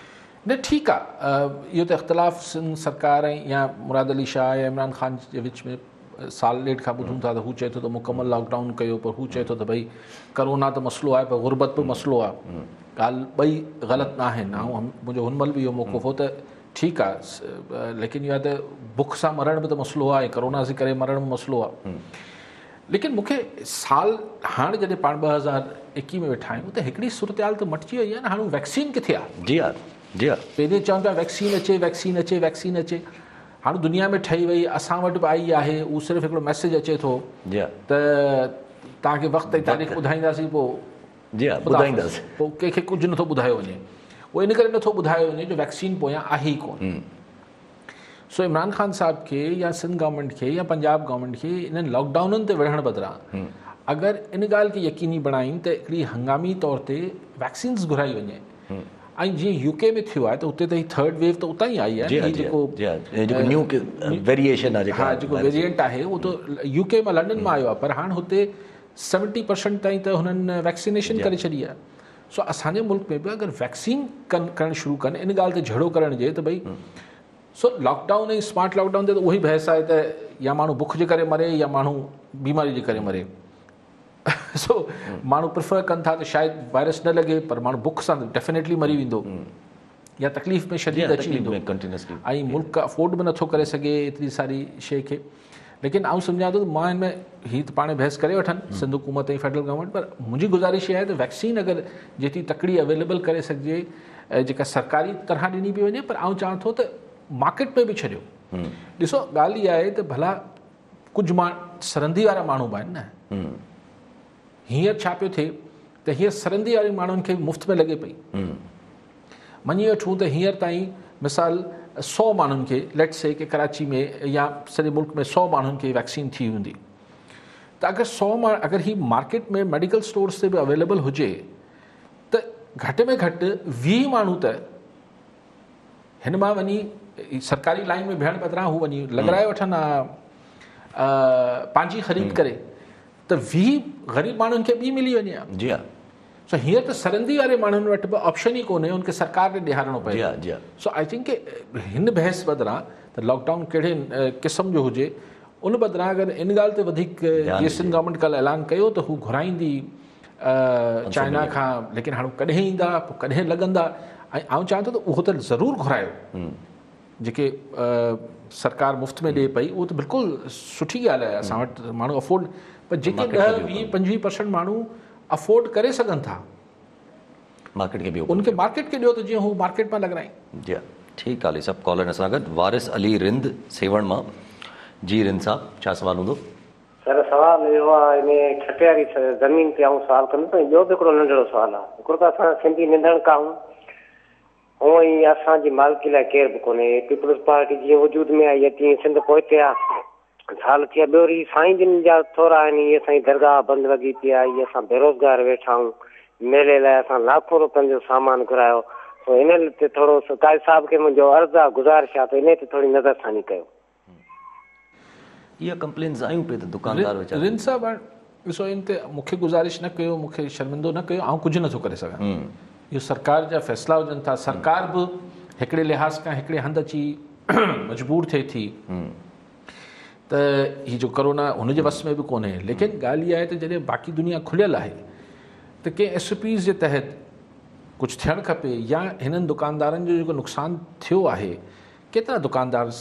نه ٺيڪ آ اهو ته اختلاف سنڌ سرڪار ۽ يا مراد علي شاهه يا عمران خان جي وچ ۾ سال ڏيڍ کان ٻڌون ٿا ته هو چئي ٿو ته مڪمل لاڪ ڊائون ڪيو پر هو چئي ٿو ته ڀئي ڪرونا ته مسئلو آهي پر غربت به مسئلو آهي ڳالهه ٻئي غلط نه آهن آئون منهنجو هن مهل به اهو موقف هو ته ٺيڪ آ ليڪن اهو آهي ته بک سان مرڻ به ته مسئلو آهي ۽ ڪرونا جي ڪري مرڻ به مسئلو آهي ليڪن مون کي سال هاڻ جڏهن پاڻ 2021 ۾ ويٺا آهيون ته هڪڙي صورتحال ته مٽجي وئي آهي نه هاڻ ويڪسين ڪٿي آهي جي ها جي ها پهرين چون پيا ويڪسين اچي ويڪسين اچي ويڪسين اچي هاڻ دنيا ۾ ٺهي وئي اسان وٽ به آئي آهي اهو صرف هڪڙو ميسج اچي ٿو جي ها ته توهان کي وقت ۽ تاريخ ٻڌائينداسين پوء جي ها ٻڌائينداسين. پوء ڪنهن کي ڪجهه نٿو ٻڌايو وڃي. اهو ان ڪري نٿو ٻڌايو وڃي جو ويڪسين پويان آهي ئي ڪونه. سو عمران خان صاحب کي يا سنڌ گورنمينٽ کي يا پنجاب گورنمينٽ کي انهن لاڪ ڊائونن تي وڙهڻ بدران اگر ان ڳالهه کي يقيني بڻائين ته هڪڙي هنگامي طور تي ويڪسينز گهرائي وڃي ۽ جيئن يو ڪي ۾ ٿيو آهي ته اتي ته هي ٿرڊ ويو ته اتان ئي آئي آهي هي جيڪو جيڪو نيو ويريئيشن آهي ها جيڪو ويريئنٽ آهي اهو ته يو ڪي مان لنڊن مان آيو آهي پر هاڻ هتي سيونٽي پرسنٽ تائين ته هنن ويڪسينيشن ڪري ڇڏي آهي سو اسان جي ملڪ ۾ به اگر ويڪسين ڪن ڪرڻ شروع ڪن ان ڳالهه تي جهيڙو ڪرڻ جي ته ڀئي so lock down ۽ smart lock down تي ته اهو ئي بحث آهي ته يا ماڻهو بک جي ڪري مري يا ماڻهو بيماري جي ڪري مري سو ماڻهو پريفر ڪن ٿا ته شايد وائرس نه لڳي پر ماڻهو بک سان ڊيفينيٽلي مري ويندو يا تڪليف ۾ شديد اچي ويندو ۽ ملڪ افورڊ به نٿو ڪري سگهي ايتري ساري شيء کي ليڪن آئون سمجهان ٿو ته مان هن ۾ هي ته پاڻ بحث ڪري وٺن سنڌ حڪومت ۽ فيڊرل گورنمينٽ پر منهنجي گذارش اها آهي ته ويڪسين اگر جيتري تڪڙي اويليبل ڪري سگهجي جيڪا سرڪاري طرح ڏني پئي وڃي پر آئون چاهان ٿو ته مارڪيٽ ۾ به ڇڏيو ڏسو ڳالهه اها آهي ته ڀلا ڪجهه مان سرندي وارا ماڻهو به آهن نه هينئر ڇا پيو ٿئي ته هينئر سرندي واري ماڻهن کي مفت ۾ لڳي پئي مڃي وٺون ته هينئر تائين مثال سو ماڻهن کي ليٽ سي ڪي ڪراچي ۾ يا سڄي ملڪ ۾ سو ماڻهن کي ويڪسين ٿي هوندي ته اگر سو ماڻهو اگر هي مارڪيٽ ۾ ميڊيڪل اسٽورس تي به اويليبل هجي ته گهٽ ۾ گهٽ 20 ماڻهو ته هن مان وڃي سرڪاري لائن ۾ بيهڻ بدران هو وڃي لڳرائي وٺن پنهنجي خريد ڪري ته 20 غريب ماڻهن کي ٻي ملي وڃي ها. جي ها. سو هينئر ته سرندي واري ماڻهن وٽ به آپشن ئي ڪونهي ان کي سرڪار ڏي ڏيهارڻو پئي ٿو. سو I think هن بحث بدران ته لاڪ ڊائون ڪهڙي قسم جو هجي ان بدران اگر ان ڳالهه تي وڌيڪ جيئن سنڌ گورنمينٽ ڪالهه اعلان ڪيو ته هو گهرائيندي چائنا کان ليڪن هاڻي ڪڏهن ايندا پوء ڪڏهن لڳندا ۽ آئون چوان ٿو ته اهو ته ضرور گهرايو جيڪي سرڪار مفت ۾ ڏئي پئي اهو ته بلڪل سٺي ڳالهه آهي اسان وٽ ماڻهو افورڊ پر جيڪي 10 20 25 پرسنٽ ماڻهو افورڊ ڪري سگهن ٿا مارڪيٽ کي ان کي مارڪيٽ کي ڏيو ته جيئن هو مارڪيٽ مان لڳرائين. جي ها ٺيڪ آ علي صاحب ڪالر سان گڏ وارث علي رند سيوهڻ مان جي رند صاحب ڇا سوال هوندو. سر سوال اهو آ انهي ٺٽي واري زمين تي آئون سوال ڪندس ۽ ٻيو به هڪڙو ننڍڙو سوال آ هڪڙو ته اسان سنڌي ننڌڻڪا آهيون هونئن ئي اسان جي مالڪي لاء ڪير به ڪونهي پيپلز پارٽي جيئن وجود ۾ آئي آ تيئن سنڌ پوئتي آ سال ٿيا ٻيو وري سائين جن جا ٿورا آهن هي اسان جي درگاهه بند لڳي پئي آهي هي اسان بيروزگار ويٺا آهيون ميلي لاء اسان لاکون روپين جو سامان گهرايو سو انهن تي ٿورو قاضي صاحب کي منهنجو عرض آهي گذارش آهي ته انهي تي ٿوري نظر ثاني ڪيو. اها ڪمپلينز آيون پئي ته دڪاندار ويچارا. رند صاحب هاڻ ڏسو ان تي مون کي گذارش نه ڪيو مون کي شرمندو نه ڪيو آئون ڪجهه نٿو ڪري سگهان اهو سرڪار جا فيصلا هجن ٿا سرڪار به هڪڙي لحاظ کان هڪڙي هنڌ اچي مجبور ٿئي ٿي ته هي جو ڪرونا هن جي وس ۾ به ڪونهي ليڪن ڳالهه اها آهي ته جڏهن باقي دنيا کليل آهي ته ڪنهن ايس او پيز جي تحت ڪجهه ٿيڻ کپي يا هنن دڪاندارن جو جيڪو نقصان ٿيو آهي ڪيترا دڪاندار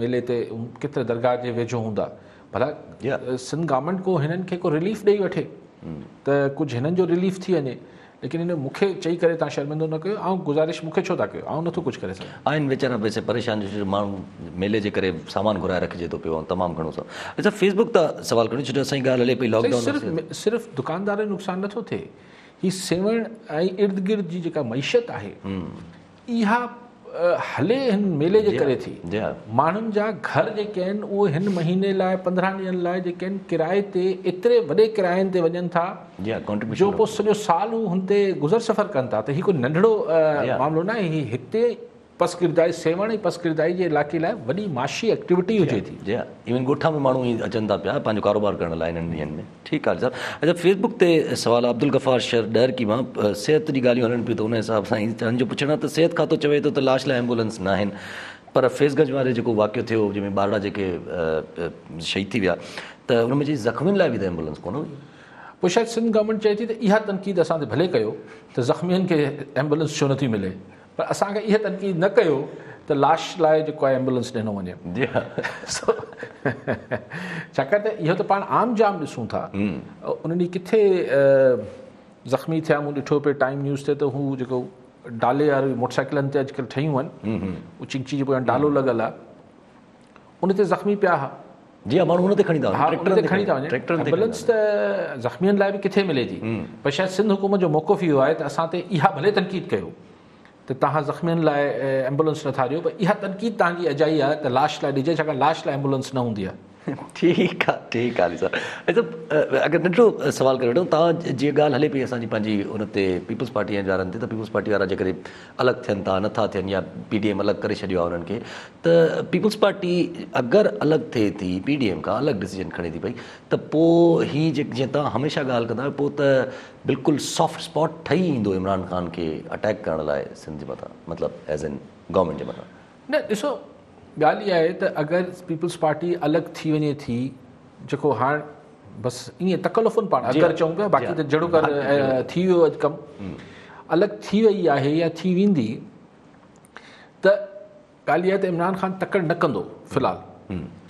ميلي تي ڪيترا درگاهه جي ويجهو هوندا ڀلا سنڌ گورنمينٽ ڪو هنن کي ڪو رليف ڏئي وٺي ته ڪجهه هنن جو رليف ٿي وڃي ليڪن ان مون کي چئي ڪري توهان شرمندو نه ڪيو آئون گذارش مون کي ڇو ٿا ڪيو آئون نٿو ڪجهه ڪري سگهان. آهن ويچارا ويسي پريشان جو ماڻهو ميلي جي ڪري سامان گهرائي رکجي ٿو پيو ۽ تمام گهڻو سو اڇا فيس بڪ تان سوال ڪريون ڇو جو اسان جي ڳالهه هلي پئي لاڪ ڊائون صرف صرف دڪاندارن جو نقصان نٿو ٿئي هي سيوهڻ ۽ ارد گرد جي جيڪا معيشت آهي اها هلي هن ميلي جي ڪري ٿي. ماڻهن جا گهر جيڪي آهن اهي هن مهيني لاء 15 ڏينهن لاء جيڪي آهن ڪرائي تي ايتري وڏي ڪراين تي وڃن ٿا جو پوء سڄو سال هو هن تي گذر سفر ڪن ٿا ته هي ڪو ننڍڙو معاملو ناهي هي هتي پسگردائي سيوهڻ ۽ پسگردائي جي علائقي لاء وڏي معاشي ايڪٽيوٽي هجي ٿي. جي ها ايون ڳوٺان به ماڻهو اچن ٿا پيا پنهنجو ڪاروبار ڪرڻ لاء انهن ڏينهن ۾. ٺيڪ آ صاحب اچا فيس بڪ تي سوال عبدالغفار شر ڏهرڪي مان صحت جي ڳالهيون هلن پيون ته ان حساب سان هن جو پڇڻ آ ته صحت کاتو چوي ٿو ته لاش لاء ايمبولنس ناهن پر فيض گنج واري جيڪو واقعو ٿيو جنهن ۾ ٻارڙا جيڪي شهيد ٿي ويا ته ان ۾ چي زخمين لاء به ته ايمبولنس ڪونه هئي. پوء شايد سنڌ گورنمينٽ چئي ٿي ته اها تنقيد اسان تي ڀلي ڪيو ته زخمين کي ايمبولنس ڇو نٿي ملي پر اسان کي اها تنقيد نه ڪيو ته لاش لاء جيڪو آهي ايمبولنس ڏنو وڃي. جي ها. سو ڇاڪاڻ ته اهو ته پاڻ عام جام ڏسون ٿا. ان ڏينهن ڪٿي زخمي ٿيا مون ڏٺو پئي ٽائيم نيوز تي ته هو جيڪو ڊالي واري موٽر سائيڪلن تي اڄڪلهه ٺهيون آهن اهو چنگچي جي پويان ڊالو لڳل آهي ان تي زخمي پيا ها. جي ها ماڻهو ان تي کڻي ٿا وڃن. ها ان تي کڻي ٿا وڃن. ايمبولنس ته زخمين لاء به ڪٿي ملي ٿي پر شايد سنڌ حڪومت جو موقف اهو آهي ته اسان تي اها ڀلي تنقيد ڪيو ته توهان زخمين لاء ايمبولنس نٿا ڏيو پر اها تنقيد توهان جي اجائي آهي ته لاش لاء ڏجي ڇاڪاڻ لاش لاء ايمبولنس نه هوندي آهي. ٺيڪ آ ٺيڪ آ علي صاحب علي صاحب اگر ننڍڙو سوال ڪري وٺون توهان جيئن ڳالهه هلي پئي اسان جي پنهنجي ان تي پيپلز پارٽي وارن تي ته پيپلز پارٽي وارا جيڪڏهن الڳ ٿين ٿا نٿا ٿين يا پي ڊي ايم الڳ ڪري ڇڏيو آهي انهن کي ته پيپلز پارٽي اگر الڳ ٿئي ٿي پي ڊي ايم کان الڳ ڊسيزن کڻي ٿي پئي ته پوء هي جيئن توهان هميشه ڳالهه ڪندا آهيو پوء ته بلڪل سافٽ اسپاٽ ٺهي ايندو عمران خان کي اٽيڪ ڪرڻ لاء سنڌ جي مٿان مطلب ايز ان گورنمينٽ جي مٿان. نه ڏسو ڳالهه اها آهي ته اگر پيپلز پارٽي الڳ ٿي وڃي ٿي جيڪو هاڻ بس ائين تڪلفن پاڻ اگر چئون پيا باقي ته جهڙو ڪر ٿي ويو اڄ ڪم الڳ ٿي وئي آهي يا ٿي ويندي ته ڳالهه اها آهي ته عمران خان تڪڙ نه ڪندو في الحال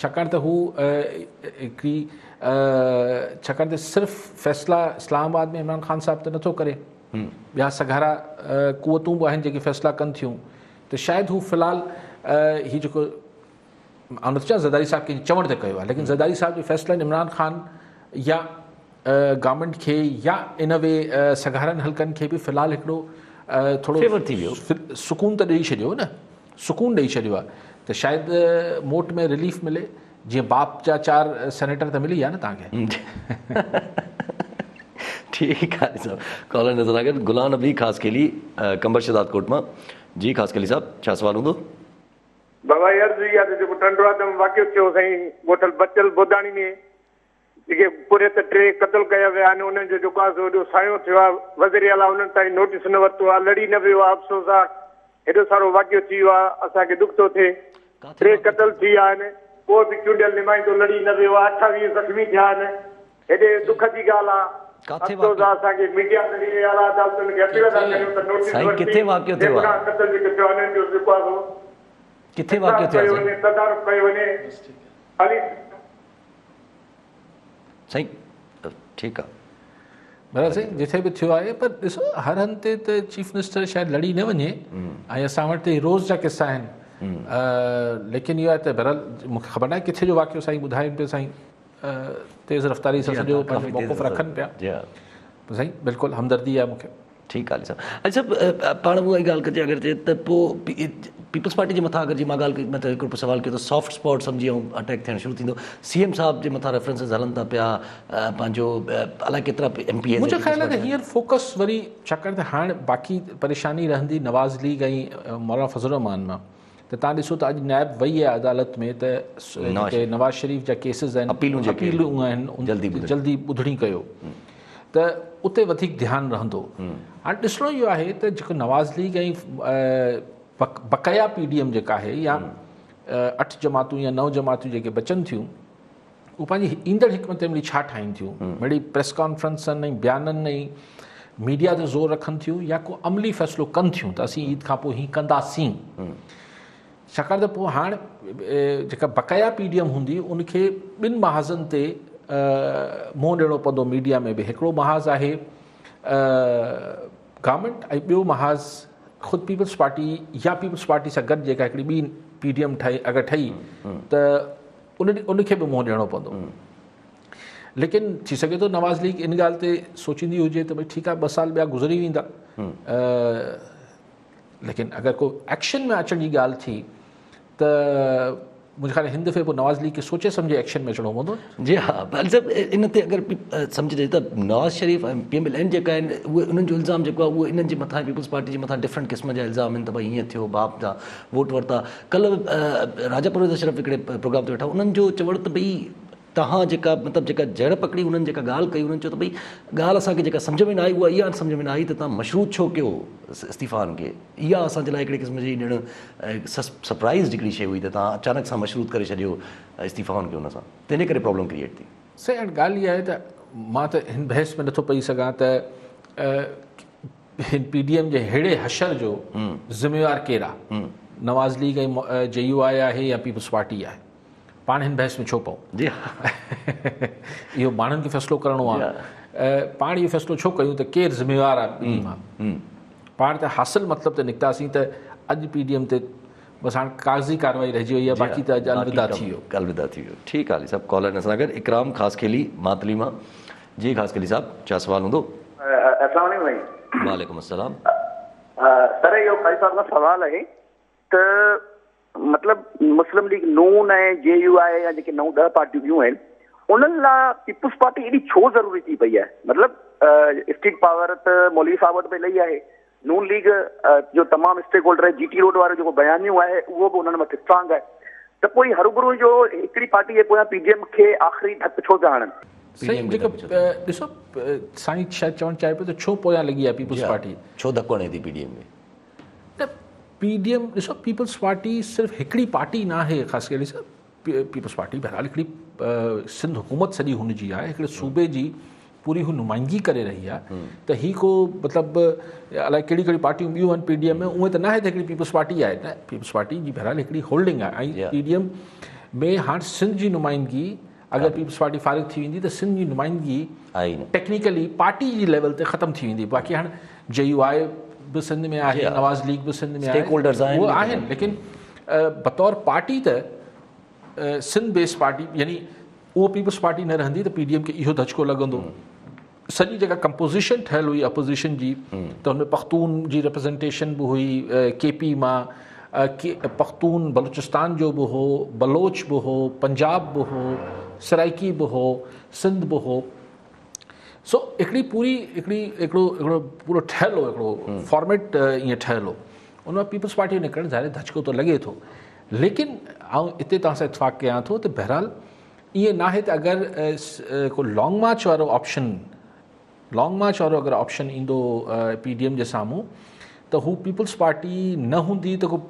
ڇاڪاڻ ته هو هڪڙي ڇاڪاڻ ته صرف فيصلا اسلام آباد ۾ عمران خان صاحب ته نٿو ڪري ٻيا سگهارا قوتون به آهن جيڪي فيصلا ڪن ٿيون ته شايد هو في الحال هي جيڪو آئون نٿو چوان زرداري صاحب ڪنهن جي چوڻ تي ڪيو آهي ليڪن زرداري صاحب جي فيصلن عمران خان يا گورنمينٽ کي يا ان وي سگهارن حلقن کي به في الحال هڪڙو ٿورو فيور ٿي ويو سڪون ته ڏئي ڇڏيو نه سڪون ڏئي ڇڏيو آهي ته شايد موٽ ۾ رليف ملي جيئن باپ جا 4 سينيٽر ته ملي ويا نه توهان کي. ٺيڪ آهي صاحب ڪالر نظر آ گيا غلام نبي خاصخيلي قمبر شهداد ڪوٽ مان جي خاصخيلي صاحب ڇا سوال هوندو. بابا عرض اها ته جيڪو ٽنڊو آدم واقعو ٿيو سائين ڳوٺ بچل بوداڻي ۾ جيڪي پورهيت ٽي قتل ڪيا ويا آهن انهن جو جيڪو آهي سو ايڏو سايو ٿيو آهي وزير اعليٰ انهن تائين نوٽيس نه ورتو آهي لڙي نه ويو آهي افسوس آهي هيڏو سارو واقعو ٿي ويو آهي اسان کي ڏک ٿو ٿئي ٽي قتل ٿي ويا آهن ڪو به چونڊيل نمائندو لڙي نه ويو آهي 28 زخمي ٿيا آهن هيڏي ڏک جي ڳالهه آهي افسوس آهي اسان کي ميڊيا ذريعي اعليٰ عدالتن کي اپيل ٿا ڪريون ته نوٽيس ورتي بيگناهه قتل جيڪي ٿيو آهي انهن جو جيڪو آهي سو ڪٿي واقعو ٿيو آهي سائين تدارڪ ڪيو وڃي علي سائين ٺيڪ آ. بهرحال سائين جٿي به ٿيو آهي پر ڏسو هر هنڌ تي ته چيف منسٽر شايد لڙي نه وڃي ۽ اسان وٽ ته روز جا قصا آهن ليڪن اهو آهي ته بهرحال مونکي خبر ناهي ڪٿي جو واقعو سائين ٻڌائين پيا سائين تيز رفتاري سان سڄو پنهنجو موقف رکن پيا سائين بلڪل همدردي آهي مونکي. ٺيڪ آ علي صاحب علي صاحب پاڻ اها ئي ڳالهه ڪجي اگر چئي ته پوء پيپلز پارٽي جي مٿان اگر جي مان ڳالهه ڪئي مطلب هڪڙو سوال ڪيو ته سافٽ اسپاٽ سمجهي ۽ اٽيڪ ٿيڻ شروع ٿيندو سي ايم صاحب جي مٿان ريفرنسز هلن ٿا پيا پنهنجو الائي ڪيترا ايم پي ايز منهنجو خيال آهي ته هينئر فوڪس وري ڇاڪاڻ ته هاڻ باقي پريشاني رهندي نواز ليگ ۽ مولانا فضل الرحمان مان ته تان ڏسو ته اڄ نيب وئي آهي عدالت ۾ ته جيڪي نواز شريف جا ڪيسز آهن اپيلون آهن جلدي ٻڌڻي ڪيو ته اتي وڌيڪ ڌيان رهندو. هاڻ ڏسڻو اهو آهي ته جيڪو نواز ليگ ۽ بقايا پي ڊي ايم جيڪا آهي يا اٺ جماعتون يا نو جماعتون جيڪي بچن ٿيون اهي پنهنجي ايندڙ حڪمت عملي ڇا ٺاهين ٿيون مڙئي پريس ڪانفرنسن ۽ بيانن ۽ ميڊيا تي زور رکن ٿيون يا ڪو عملي فيصلو ڪن ٿيون ته اسين عيد کان پوء هي ڪنداسين. ڇاڪاڻ ته پوء هاڻ جيڪا بقايا پي ڊي ايم هوندي ان کي ٻن محاذن تي منهن ڏيڻو پوندو ميڊيا ۾ به هڪڙو محاذ آهي گورنمينٽ ۽ ٻيو محاذ خود پيپلز پارٽي يا پيپلز پارٽي سان گڏ جيڪا هڪڙي ٻي پي ڊي ايم ٺهي اگر ٺهي ته ان ان کي به منهن ڏيڻو پوندو ليڪن ٿي سگهي ٿو نواز ليگ ان ڳالهه تي سوچيندي هجي ته ڀئي ٺيڪ آهي ٻه سال ٻيا گذري ويندا ليڪن اگر ڪو ايڪشن ۾ اچڻ جي ڳالهه ٿي ته منهنجي خيال هن دفعي پوء نواز ليگ کي سوچي سمجهي ايڪشن ۾ اچڻو پوندو. جي ها علي صاحب ان تي اگر سمجهجي ته Nawaz Sharif ۽ P M L N جيڪا آهن اهي انهن جو الزام جيڪو آهي اهو انهن جي مٿان پيپلز پارٽي جي مٿان ڊفرنٽ قسم جا الزام آهن ته ڀئي هيئن ٿيو باپ جا ووٽ ورتا ڪلهه راجا پرويز اشرف هڪڙي پروگرام تي ويٺا انهن جو چوڻ ته ڀئي توهان جيڪا مطلب جيڪا جڙ پڪڙي انهن جيڪا ڳالهه ڪئي انهن چيو ته ڀئي ڳالهه اسان کي جيڪا سمجهه ۾ نه آئي اها اها سمجهه ۾ نه آئي ته توهان مشروط ڇو ڪيو استعيفائن کي اها اسان جي لاء هڪڙي قسم جي ڄڻ سرپرائز هڪڙي شيء هئي ته توهان اچانڪ سان مشروط ڪري ڇڏيو استعيفائن کي ان سان تنهن جي ڪري پرابلم ڪريئيٽ ٿي. سائين هاڻ ڳالهه اها آهي ته مان ته هن بحث ۾ نٿو پئي سگهان ته هن پي ڊي ايم جي ههڙي حشر جو ذميوار ڪير آهي نواز ليگ ۽ جي يو آء آهي يا پيپلز پارٽي آهي. پاڻ هن بحث ۾ ڇو پئون؟ جي اهو ماڻهن کي فيصلو ڪرڻو آهي. پاڻ اهو فيصلو ڇو ڪيون ته ڪير ذميوار آهي ٻنهي مان؟ پاڻ ته حاصل مطلب تي نڪتاسين ته اڄ پي ڊي ايم تي بس هاڻ ڪاغذي ڪارروائي رهجي وئي آهي باقي ته اڄ الوداع ٿي ويو. الوداع ٿي ويو. ٺيڪ آهي علي صاحب ڪالر هن سان گڏ اڪرام خاصخيلي ماتلي مان جي خاصخيلي صاحب ڇا سوال هوندو؟ السلام عليڪم سائين. وعليڪم السلام. سر اهو قاضي صاحب کان سوال آهي ته مطلب مسلم ليگ نون ۽ جي يو آء يا جيڪي نو ڏهه پارٽيون ٻيون آهن انهن لاء پيپلز پارٽي ايڏي ڇو ضروري ٿي پئي آهي مطلب اسٽيٽ پاور ته مولوي صاحب وٽ به الاهي آهي نون ليگ جو تمام اسٽيڪ هولڊر جي ٽي روڊ وارو جيڪو بيانيو آهي اهو به انهن وٽ اسٽرانگ آهي ته پوء هروڀرو جو هڪڙي پارٽي جي پويان پي ڊي ايم کي آخري ڌڪ ڇو پيا هڻن. سائين جيڪو ڏسو سائين شايد چوڻ چاهي پيو ته ڇو پويان لڳي آهي پيپلز پارٽي ڇو ڌڪ هڻي ٿي پي ڊي ايم کي. ته پي ڊي ايم ڏسو پيپلز پارٽي صرف هڪڙي پارٽي نه آهي خاصخيلي صاحب پيپلز پارٽي بهرحال هڪڙي سنڌ حڪومت سڄي هن جي آهي هڪڙي صوبي جي پوري هو نمائندگي ڪري رهي آهي ته هي ڪو مطلب الائي ڪهڙي ڪهڙي پارٽيون ٻيون آهن پي ڊي ايم ۾ اونئن ته نه آهي ته هڪڙي پيپلز پارٽي آهي نه پيپلز پارٽي جي بهرحال هڪڙي هولڊنگ آهي ۽ پي ڊي ايم ۾ هاڻ سنڌ جي نمائندگي اگر پيپلز پارٽي فارغ ٿي ويندي ته سنڌ جي نمائندگي ٽيڪنيڪلي پارٽي جي ليول تي ختم ٿي ويندي باقي هاڻ جي يو آء به سنڌ ۾ آهي نواز ليگ به سنڌ ۾ آهي اهي آهن ليڪن بطور پارٽي ته سنڌ بيس پارٽي يعني اهو پيپلز پارٽي نه رهندي ته پي ڊي ايم کي اهو ڌچڪو لڳندو سڄي جيڪا ڪمپوزيشن ٺهيل هئي اپوزيشن جي ته ان ۾ پختون جي ريپريزنٽيشن به هئي ڪي پي مان پختون بلوچستان جو به هو بلوچ به هو پنجاب به هو سرائيڪي به هو سنڌ به هو سو هڪڙي پوري هڪڙي هڪڙو هڪڙو پورو ٺهيل هو هڪڙو فارميٽ ائين ٺهيل هو ان مان پيپلز پارٽي نڪرڻ ظاهر ڌچڪو ته لڳي ٿو ليڪن آئون اتي توهان سان اتفاق ڪيان ٿو ته بهرحال ائين ناهي ته اگر ڪو لانگ مارچ وارو آپشن لانگ مارچ وارو اگر آپشن ايندو پي ڊي ايم جي سامهون ته هو پيپلز پارٽي نه هوندي ته ڪو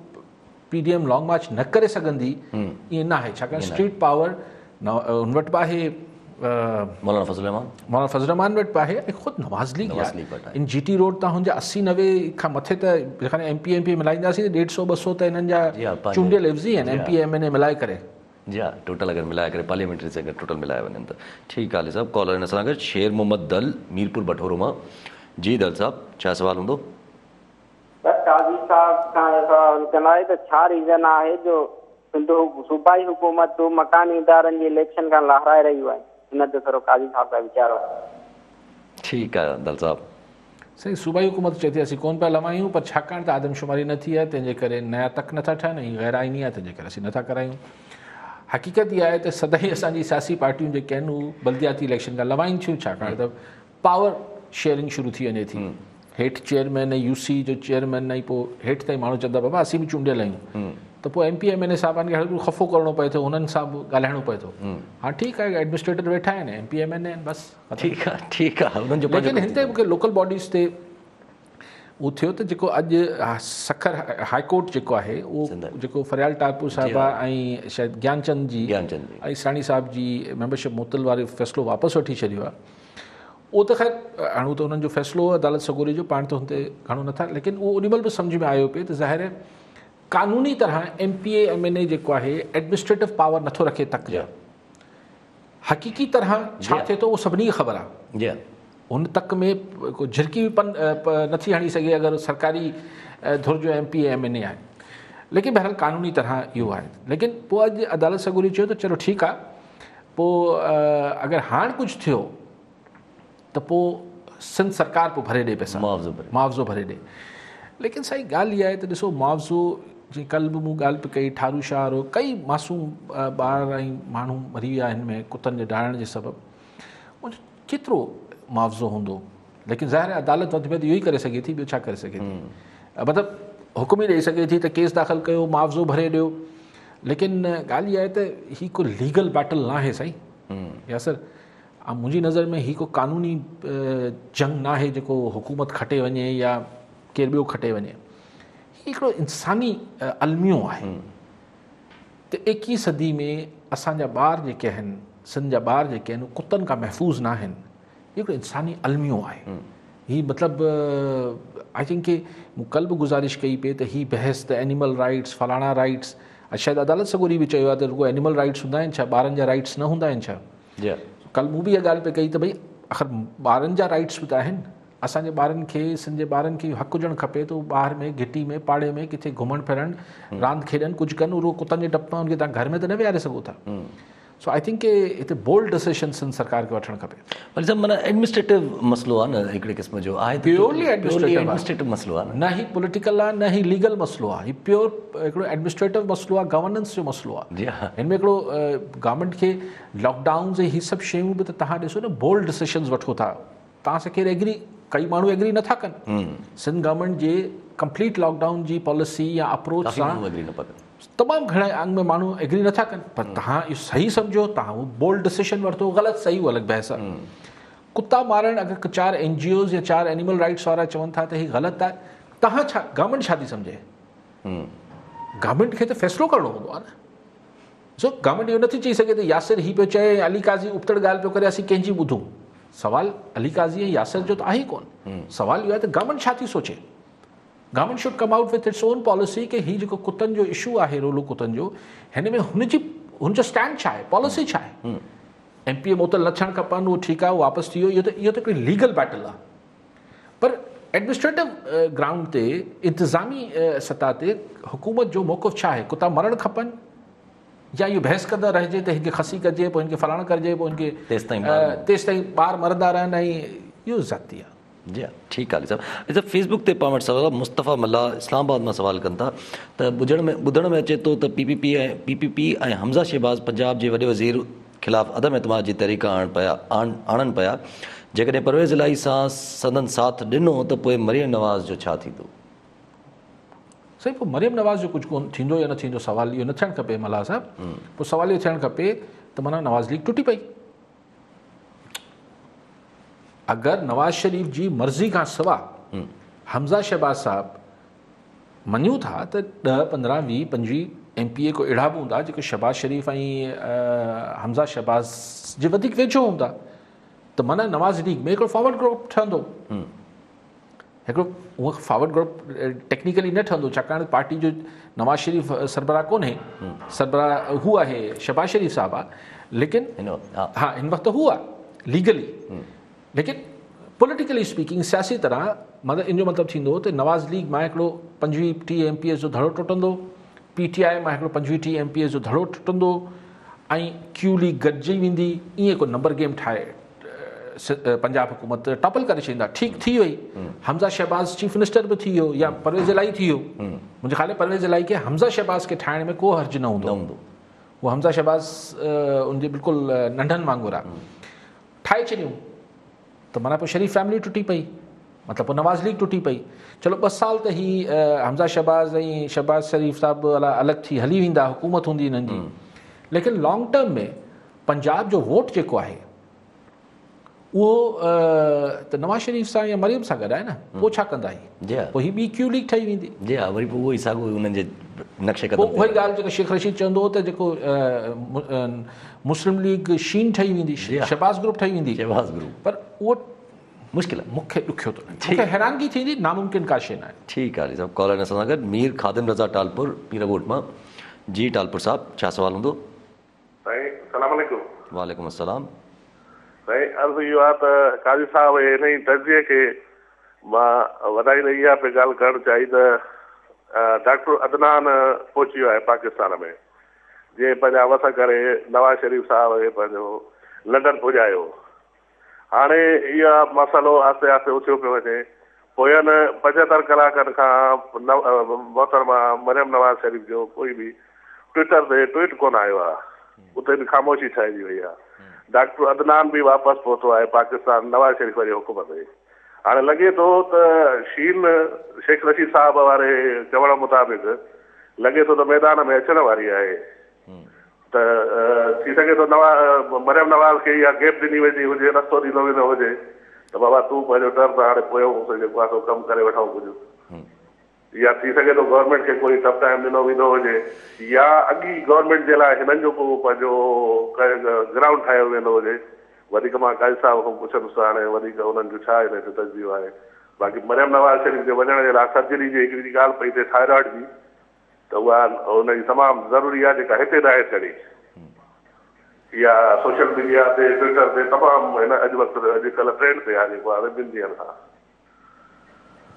P D M long march نه ڪري سگهندي ائين ناهي ڇاڪاڻ اسٽريٽ پاور هن وٽ به آهي مولانا فضل الرحمان مولانا فضل الرحمان وٽ به آهي ۽ خود نواز ليگ آهي ان جي ٽي روڊ تان هن جا 80 90 کان مٿي ته جيڪڏهن ايم پي ايم پي ملائينداسين ته 150 200 ته انهن جا چونڊيل عيوضي آهن ايم پي ايم اين اي ملائي ڪري. جي ها ٽوٽل اگر ملائي ڪري پارليامينٽري سان اگر ٽوٽل ملايا وڃن ته ٺيڪ آ علي صاحب ڪالر هن سان گڏ شير محمد دل ميرپور بٺورو مان جي دل صاحب ڇا سوال هوندو. سر قاضي صاحب کان اهو سوال ڪرڻو آهي ته ڇا ريزن آهي جو سنڌ صوبائي حڪومتون مڪاني ادارن جي اليڪشن کان لاهرائي رهيون آهن ان تي ٿورو قاضي صاحب کان ويچار وٺو. ٺيڪ آ دل صاحب. سائين صوبائي حڪومت چئي ٿي اسين ڪون پيا لوايون پر ڇاڪاڻ ته آدمشماري نه ٿي آهي تنهن جي ڪري نيا تڪ نٿا ٺهن ۽ غير آئيني آهي تنهن جي ڪري اسين نٿا ڪرايون حقيقت اها آهي ته سدائين اسان جي سياسي پارٽيون جيڪي آهن هو بلدياتي اليڪشن کان لوائين ٿيون ڇاڪاڻ ته پاور شيئرنگ شروع ٿي وڃي ٿي هيٺ چيئرمين ۽ يو سي جو چيئرمين ۽ پوء هيٺ تائين ماڻهو چوندا بابا اسين به چونڊيل آهيون ته پوء ايم پي ايم اين اي صاحبان کي هرگز خفو ڪرڻو پئي ٿو هنن سان به ڳالهائڻو پئي ٿو ها ٺيڪ آهي ايڊمنسٽريٽر ويٺا آهن ايم پي ايم اين اي آهن بس ٺيڪ آهي ٺيڪ آهي انهن جو ليڪن هن تي مونکي لوڪل باڊيز تي اهو ٿيو ته جيڪو اڄ سکر هاء ڪورٽ جيڪو آهي اهو جيڪو فريال ٽالپور صاحبه ۽ شايد گيانچند جي ۽ اسراڻي صاحب جي ميمبرشپ معطل واري فيصلو واپس وٺي ڇڏيو آهي اهو ته خير هاڻي اهو ته انهن جو فيصلو هو عدالت سڳوري جو پاڻ ته هن تي گهڻو نٿا ليڪن اهو اوڏي مهل به سمجهه ۾ آيو پئي ته ظاهر آهي قانوني طرح ايم پي اي ايم اين اي جيڪو آهي ايڊمنسٽريٽو پاور نٿو رکي تڪ جا حقيقي طرح ڇا ٿئي ٿو اهو سڀني کي خبر آهي هن تڪ ۾ ڪو جهرڪي به پن نٿي هڻي سگهي اگر سرڪاري ڌر جو ايم پي اي ايم اين اي آهي ليڪن بهرحال قانوني طرح اهو آهي ليڪن پوء اڄ عدالت سڳوري چيو ته چلو ٺيڪ آهي پوء اگر هاڻ ڪجهه ٿيو ته پوء سنڌ سرڪار پوء ڀري ڏي پئسا معاوضو ڀري ڏي ليڪن سائين ڳالهه اها آهي ته ڏسو معاوضو جيئن ڪل به مون ڳالهه پئي ڪئي ٺارو شاهه وارو ڪئي معصوم ٻار ۽ ماڻهو مري ويا هن ۾ ڪتن جي ڊاڙڻ جي سبب ان جو ڪيترو معاوضو هوندو ليڪن ظاهر آهي عدالت وڌ ۾ وڌ اهو ئي ڪري سگهي ٿي ٻيو ڇا ڪري سگهي ٿي مطلب حڪم ئي ڏئي سگهي ٿي ته ڪيس داخل ڪيو معاوضو ڀري ڏيو ليڪن ڳالهه اها آهي ته هي ڪو ليگل بيٽل نه آهي سائين ياسر منهنجي نظر ۾ هي ڪو قانوني جنگ نه آهي جيڪو حڪومت کٽي وڃي يا ڪير ٻيو کٽي وڃي هي هڪڙو انساني الميو آهي ته ايڪيهين صدي ۾ اسان جا ٻار جيڪي آهن سنڌ جا ٻار جيڪي آهن ڪتن کان محفوظ نه آهن هي هڪڙو انساني الميو آهي هي مطلب I think ڪي مون ڪل به گذارش ڪئي پئي ته هي بحث ته اينيمل رائٽس فلاڻا رائٽس شايد عدالت سڳوري به چيو آهي ته رڳو اينيمل رائٽس هوندا آهن ڇا ٻارن جا رائٽس نه هوندا آهن ڇا ڪل مون به اها ڳالهه پئي ڪئي ته ڀئي آخر ٻارن جا رائٽس به ته آهن اسان جي ٻارن کي سنڌ جي ٻارن کي اهو حق هجڻ کپي ته هو ٻاهر ۾ گهٽي ۾ پاڙي ۾ ڪٿي گهمڻ ڦرن راند کيڏن ڪجهه ڪن رڳو ڪتن جي ڊپ مان ان کي توهان گهر ۾ ته نه ويهاري سگهو ٿا سو I think ڪي هتي بولڊ ڊسيشن سنڌ سرڪار کي وٺڻ کپي. ولي صاحب معنيٰ ايڊمنسٽريٽو مسئلو آ نه هڪڙي قسم جو آهي ته پيورلي ايڊمنسٽريٽو مسئلو آ نه هي پوليٽيڪل آ نه هي ليگل مسئلو آ هي پيور هڪڙو ايڊمنسٽريٽو مسئلو آ گورننس جو مسئلو آ جي ها هن ۾ هڪڙو گورنمينٽ کي لاڪ ڊائونز ۽ هي سڀ شيون به ته تهان ڏسو نه بولڊ ڊسيشنز وٺو ٿا تهان سان ڪير ايگري ڪئي ماڻهو ايگري نٿا ڪن سنڌ گورنمينٽ جي ڪمپليٽ لاڪ ڊائون جي پاليسي يا اپروچ سان تمام گهڻي انگ ۾ ماڻهو ايگري نٿا ڪن پر تهان اهو صحيح سمجهو تهان اهو بولڊ ڊسيشن ورتو غلط صحيح اهو الڳ بحث آهي ڪتا مارڻ اگر چار اين جي اوز يا چار اينيمل رائٽس وارا چون ٿا ته هي غلط آهي تهان ڇا گورنمينٽ ڇا ٿي سمجهي گورنمينٽ کي ته فيصلو ڪرڻو هوندو آهي نه سو گورنمينٽ اهو نٿي چئي سگهي ته ياسر هي پيو چئي ۽ علي قاضي ابتڙ ڳالهه پيو ڪري اسين ڪنهن جي ٻڌون سوال علي قاضي ۽ ياسر جو ته آهي ڪون سوال اهو آهي ته گورنمينٽ ڇا ٿي سوچي government should come out with its own policy ڪي هي جيڪو ڪتن جو اشو آهي رولو ڪتن جو هن ۾ هن جي هن جو اسٽينڊ ڇا آهي پاليسي ڇا آهي ايم پي اي معطل نه ٿيڻ کپن اهو ٺيڪ آهي واپس ٿي ويو اهو ته اهو ته هڪڙي ليگل بيٽل آهي پر ايڊمنسٽريٽو گرائونڊ تي انتظامي سطح تي حڪومت جو موقف ڇا آهي ڪتا مرڻ کپن يا اهو بحث ڪندا رهجي ته هن کي خصي ڪجي پوء هن کي فلاڻو ڪرجي پوء هن کي تيستائين ٻار مرندا رهن ۽ اهو زيادتي آهي. جي ها ٺيڪ آ علي صاحب علي صاحب فيس بڪ تي پاڻ وٽ سوال مصطفيٰ ملاح اسلام آباد مان سوال ڪن ٿا ته ٻڌڻ ۾ ٻڌڻ ۾ اچي ٿو ته P P P ۽ P P P ۽ Hamza Shahbaz Punjab جي وڏي وزير خلاف عدم اعتماد جي تحريڪ آڻڻ پيا آڻن پيا، جيڪڏهن پرويز الاهي سان سندن ساٿ ڏنو ته پوء مريم نواز جو ڇا ٿيندو؟ سائين پوء مريم نواز جو ڪجهه ڪونه ٿيندو يا نه ٿيندو سوال اهو نه ٿيڻ کپي ملاح صاحب پوء سوال اهو ٿيڻ کپي ته معنيٰ نواز ليگ ٽٽي پئي. اگر نواز شريف جي مرضي کان سوا حمزه شهباز صاحب مڃون ٿا ته 10، 15، 20، 25 ايم پي اي ڪو اهڙا به هوندا جيڪي شهباز شريف ۽ حمزه شهباز جي وڌيڪ ويجهو هوندا ته معنيٰ نواز ليگ ۾ هڪڙو فارورڊ گروپ ٺهندو. هڪڙو هونء فارورڊ گروپ ٽيڪنيڪلي نه ٺهندو ڇاڪاڻ ته پارٽي جو نواز شريف سربراهه ڪونهي، سربراهه هو آهي شهباز شريف صاحب آهي ليڪن ها هن وقت هو آهي ليگلي ليڪن پوليٽيڪلي اسپيڪنگ سياسي طرح مطلب ان جو مطلب ٿيندو ته نواز ليگ مان هڪڙو 25 30 ايم پي ايز جو ڌڙو ٽٽندو، پي ٽي آء مان هڪڙو 25 30 ايم پي ايز جو ڌڙو ٽٽندو ۽ ڪيو ليگ گڏجي ويندي ائين ڪو نمبر گيم ٺاهي پنجاب حڪومت ٽاپل ڪري ڇڏيندا. ٺيڪ ٿي وئي حمزه شهباز چيف منسٽر به ٿي ويو يا پرويز الاهي ٿي ويو. منهنجي خيال ۾ پرويز الاهي کي حمزه شهباز کي ٺاهڻ ۾ ڪو حرج نه هوندو. هو حمزه شهباز ان جي بلڪل ننڍن وانگر آهي. ٺاهي ڇڏيون ته معنيٰ پوء شريف فيملي ٽٽي پئي، مطلب پوء نواز ليگ ٽٽي پئي. چلو 2 سال ته هي حمزه شهباز ۽ شهباز شريف صاحب الڳ ٿي هلي ويندا، حڪومت هوندي هنن جي، ليڪن لانگ ٽرم ۾ پنجاب جو ووٽ جيڪو آهي اهو ته نواز شريف سان يا مريم سان گڏ آهي نه، پوء ڇا ڪندا هي؟ پوء هي ٻي ڪيو ليگ ٺهي ويندي. جي ها وري پوء اهو ئي ساڳو انهن جي نقش قدم تي. پوء اها ئي ڳالهه جيڪا شيخ رشيد چوندو هو ته جيڪو مسلم ليگ شين ٺهي ويندي، شهباز گروپ ٺهي ويندي. شهباز گروپ. پر اهو مشڪل آهي. مون کي ڏکيو ٿو لڳي. مون کي حيرانگي ٿيندي، ناممڪن ڪا شيء ناهي. ٺيڪ آهي علي صاحب، ڪالر اسان سان گڏ مير خادم رضا ٽالپر پيرڳوٺ مان. جي ٽالپر صاحب ڇا سوال هوندو؟ سائين السلام عليڪم. وعليڪم السلام. سائين عرض اهو آهي ته قاضي صاحب جي انهي تجزيي کي مان وڌائيندي اها پئي ڳالهه ڪرڻ چاهي ته ڊاڪٽر عدنان پهچي ويو آهي پاڪستان ۾ جنهن پنهنجا وس ڪري نواز شريف صاحب کي پنهنجو لنڊن پڄايو. هاڻي اهو مسئلو آهستي آهستي اٿيو پيو وڃي. پوين 75 ڪلاڪن کان محترمه مريم نواز شريف جو ڪوئي به ٽوئٽر تي ٽوئٽ ڪونه آيو آهي. اتي به خاموشي ڇائجي وئي آهي. ڊاڪٽر عدنان به واپس پهتو آهي پاڪستان نواز شريف جي حڪم تي. هاڻي لڳي ٿو ته شين شيخ رشيد صاحب واري چوڻ مطابق لڳي ٿو ته ميدان ۾ اچڻ واري آهي. ته ٿي سگهي ٿو نواز مريم نواز کي اها گيپ ڏني ويندي هجي، رستو ڏنو ويندو هجي ته بابا تون پنهنجو ٽر ته هاڻي پويون سو جيڪو آهي سو ڪم ڪري وٺون ڪجهه يا ٿي سگهي ٿو گورنمينٽ کي ڪوئي ٽف ٽائيم ڏنو ويندو هجي يا اڳ ئي گورنمينٽ جي لاء هنن جو ڪو پنهنجو گرائونڊ ٺاهيو ويندو هجي. وڌيڪ مان قاضي صاحب کان پڇندس ته هاڻي وڌيڪ انهن جو ڇا هن تي تجزيو آهي. باقي مريم نواز شريف جي وڃڻ جي لاء سرجري جي هڪڙي ڳالهه پئي ٿئي ٿائرائيڊ جي ته اها ان جي تمام ضروري آهي جيڪا هتي ناهي ٿيڻي. اها سوشل ميڊيا تي ٽوئٽر تي تمام هن اڄ وقت اڄ ڪلهه ٽرينڊ تي آهي جيڪو آهي ٻن ڏينهن کان.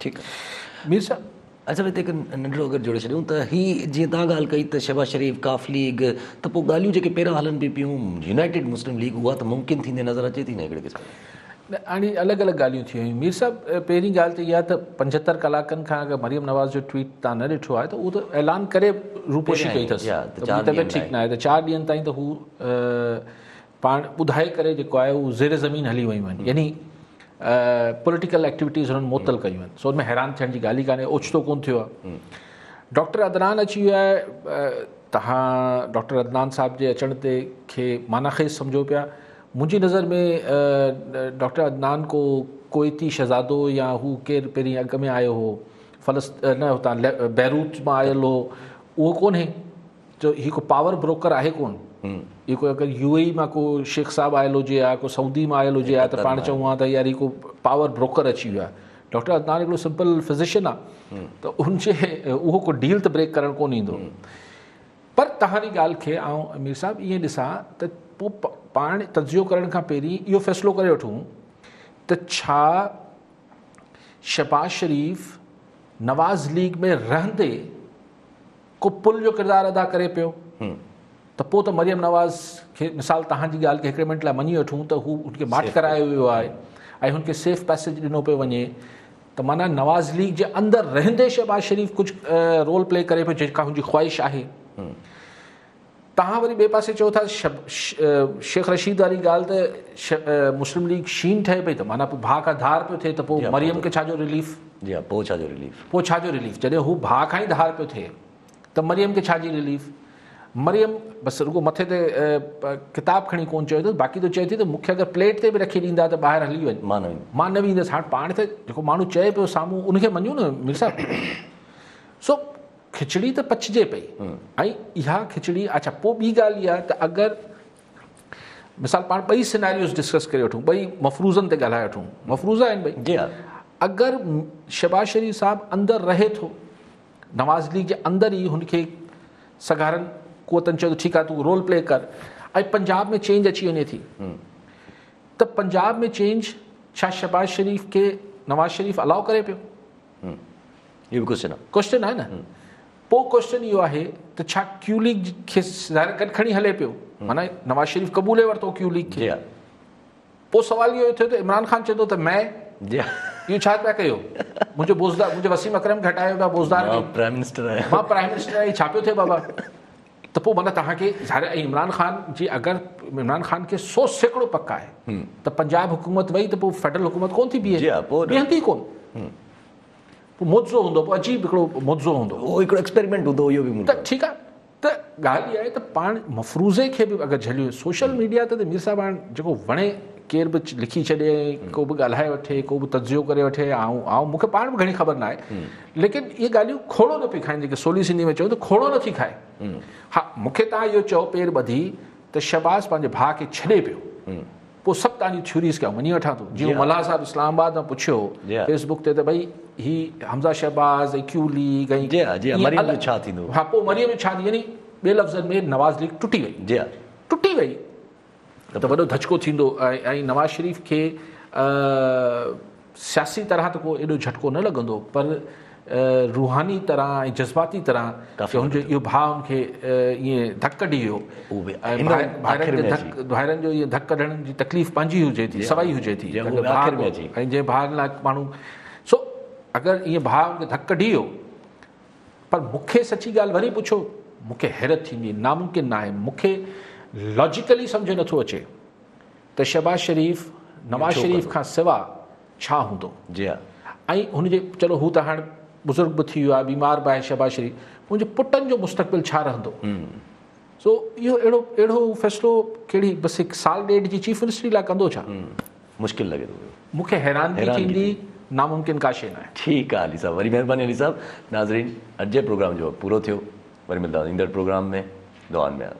ٺيڪ آهي مير صاحب. اچا هتي هڪ ننڍڙو اگر جوڙي ڇڏيون ته هي جيئن توهان ڳالهه ڪئي ته شهباز شريف قاف ليگ ته پوء ڳالهيون جيڪي پهريان هلن پئي پيون يونائيٽيڊ مسلم ليگ اها ته ممڪن ٿيندي نظر اچي ٿي نه هڪڙي قسم جي. نه هاڻي الڳ الڳ ڳالهيون ٿي ويون. مير صاحب پهرين ڳالهه ته اها ته 75 ڪلاڪن کان اگر مريم نواز جو ٽوئيٽ توهان نه ڏٺو آهي ته اهو ته اعلان ڪري روپوشي ڪئي اٿس ته منهنجي طبيعت ٺيڪ نه آهي ته 4 ڏينهن تائين ته هو پاڻ ٻڌائي ڪري جيڪو آهي اهو زير زمين هلي ويون آهن يعني پوليٽيڪل ايڪٽيوٽيز هنن معطل ڪيون آهن سو ان ۾ حيران ٿيڻ جي ڳالهه ئي ڪانهي اوچتو ڪونه ٿيو آهي ڊاڪٽر عدنان اچي ويو آهي توهان ڊاڪٽر عدنان صاحب جي اچڻ تي کي معنيٰ خيز سمجهو پيا منهنجي نظر ۾ ڊاڪٽر عدنان ڪو ڪويتي شهزادو يا هو ڪير پهرين اڳ ۾ آيو هو فلس نه هتان بيروت مان آيل هو اهو ڪونهي جو هي ڪو پاور بروڪر آهي ڪون هي ڪو اگر يو اي اي مان ڪو شيخ صاحب آيل هجي ها ڪو سعودي مان آيل هجي ها ته پاڻ چئون ها ته يار هي ڪو پاور بروڪر اچي ويو آهي ڊاڪٽر عدنان هڪڙو سمپل فزيشن آهي ته ان جي اهو ڪو ڊيل ته بريڪ ڪرڻ ڪون ايندو پر توهان جي ڳالهه کي آئون مير صاحب ائين ڏسان ته پوء پاڻ تجزيو ڪرڻ کان پهرين اهو فيصلو ڪري وٺون ته ڇا شهباز شريف نواز ليگ ۾ رهندي ڪو پل جو ڪردار ادا ڪري پيو ته پوء ته مريم نواز کي مثال توهان جي ڳالهه کي هڪڙي منٽ لاء مڃي وٺون ته هو هن کي ماٺ ڪرايو ويو آهي ۽ هن کي سيف پئسيج ڏنو پيو وڃي ته معنيٰ نواز ليگ جي اندر رهندي شهباز شريف ڪجهه رول پلي ڪري پيو جيڪا هن جي خواهش آهي. توهان وري ٻئي پاسي چئو ٿا شيخ رشيد واري ڳالهه ته مسلم ليگ شين ٺهي پئي ته معنيٰ پوء ڀاء کان ڌار پيو ٿئي ته پوء مريم کي ڇا جو رليف؟ جي ها پوء ڇا جو رليف؟ پوء ڇا جو رليف جڏهن هو ڀاء کان ئي ڌار پيو ٿئي ته مريم کي ڇا جي رليف؟ مريم بس رڳو مٿي تي ڪتاب کڻي ڪونه چيو اٿس، باقي ته چئي ٿي ته مون کي اگر پليٽ تي به رکي ڏيندا ته ٻاهر هلي وڃ، مان نه ويندس. هاڻ پاڻ ته جيڪو ماڻهو چئي پيو سامهون ان کي مڃون نه مير صاحب. سو کچڙي ته پچجي پئي ۽ اها کچڙي اڇا پوء ٻي ڳالهه اها ته اگر مثال پاڻ ٻئي سيناريوز ڊسڪس ڪري وٺون، ٻئي مفروضن تي ڳالهائي وٺون، مفروضا آهن ٻئي. جي ها. اگر شهباز شريف صاحب اندر رهي ٿو، نواز ليگ جي اندر ئي هن کي سگهارن قوتن چيو ته ٺيڪ آهي تون رول پلي ڪر ۽ پنجاب ۾ چينج اچي وڃي ٿي ته پنجاب ۾ چينج ڇا شهباز شريف کي نواز شريف الاؤ ڪري پيو؟ اهو به ڪوشچن آهي. ڪوشچن آهي نه. پوء ڪوشچن اهو آهي ته ڇا ڪيو ليگ کي ظاهر گڏ کڻي هلي پيو، معنيٰ نواز شريف قبولي ورتو ڪيو ليگ کي. پوء سوال اهو ٿيو ته عمران خان چوندو ته مين اهو ڇا پيا ڪيو، منهنجو بوزدار، منهنجو وسيم اڪرم کي هٽايو پيا بوزدار کي، مان پرائم منسٽر آهيان، مان پرائم منسٽر آهيان، ڇا پيو ٿئي بابا. ته پوء معنيٰ توهان کي ظاهر ۽ عمران خان جي اگر عمران خان کي 100% پڪ آهي ته پنجاب حڪومت وئي ته پوء فيڊرل حڪومت ڪونه ٿي بيهي، بيهندي ڪونه، پوء معجزو هوندو، پوء عجيب هڪڙو معجزو هوندو، اهو هڪڙو ايڪسپيريمينٽ هوندو اهو به ته ٺيڪ آهي. ته ڳالهه اها آهي ته پاڻ مفروضي کي به اگر جهليون سوشل ميڊيا تي ته مير صاحب هاڻ جيڪو وڻي ڪير به لکي ڇڏي ڪو به ڳالهائي وٺي ڪو به تجزيو ڪري وٺي، آئون آئون مون کي پاڻ به گهڻي خبر نه آهي، ليڪن اهي ڳالهيون کوڙو نه پئي کائن، جيڪي سولي سنڌي ۾ چئون ته کوڙو نه ٿي کائي. ها مون کي توهان اهو چئو پير ٻڌي ته شهباز پنهنجي ڀاء کي ڇڏي پيو، پوء سڀ توهان جي ٿيوريز کي آئون مڃي وٺان ٿو. جيئن ملاح صاحب اسلام آباد مان پڇيو فيس بڪ تي ته ڀئي هي حمزه شهباز ۽ ڪيو ليگ ۽ جي ها جي ها مريم جو ڇا ٿيندو؟ ها پوء مريم جو ڇا ٿيندو؟ يعني ٻئي لفظن ۾ نواز ليگ ٽٽي وئي. جي ها ٽٽي وئي ته وڏو ڌچڪو ٿيندو ۽ نواز شريف کي سياسي طرح ته ڪو ايڏو جهٽڪو نه لڳندو پر روحاني طرح ۽ جذباتي طرح ته هن جو اهو ڀاء هن کي ائين ڌڪ ڪڍي ويو ۽ ڀائرن جو ائين ڌڪ ڪڍڻ جي تڪليف پنهنجي هجي ٿي، سوائي هجي ٿي ۽ جنهن ڀاء لاء ماڻهو سو اگر ائين ڀاء هن کي ڌڪ ڪڍي ويو. پر مون کي سچي ڳالهه وري پڇو مون کي حيرت ٿيندي، ناممڪن ناهي، مون کي لاجيڪلي سمجهه نٿو اچي ته شهباز شريف نواز شريف کان سوا ڇا هوندو. جي ها. ۽ هن جي چلو هو ته هاڻ بزرگ به ٿي ويو آهي، بيمار به آهي شهباز شريف، هن جي پٽن جو مستقبل ڇا رهندو؟ سو اهو اهڙو اهڙو فيصلو ڪهڙي بس هڪ سال ڏيڍ جي چيف منسٽري لاء ڪندو ڇا؟ مشڪل لڳي ٿو. مون کي حيرانگي ٿيندي، ناممڪن ڪا شيء ناهي. ٺيڪ آ علي صاحب وڏي مهرباني علي صاحب. ناظرين اڄ جي پروگرام جو وقت پورو ٿيو، وري ملنداسين ايندڙ پروگرام ۾، دعائن ۾ ياد.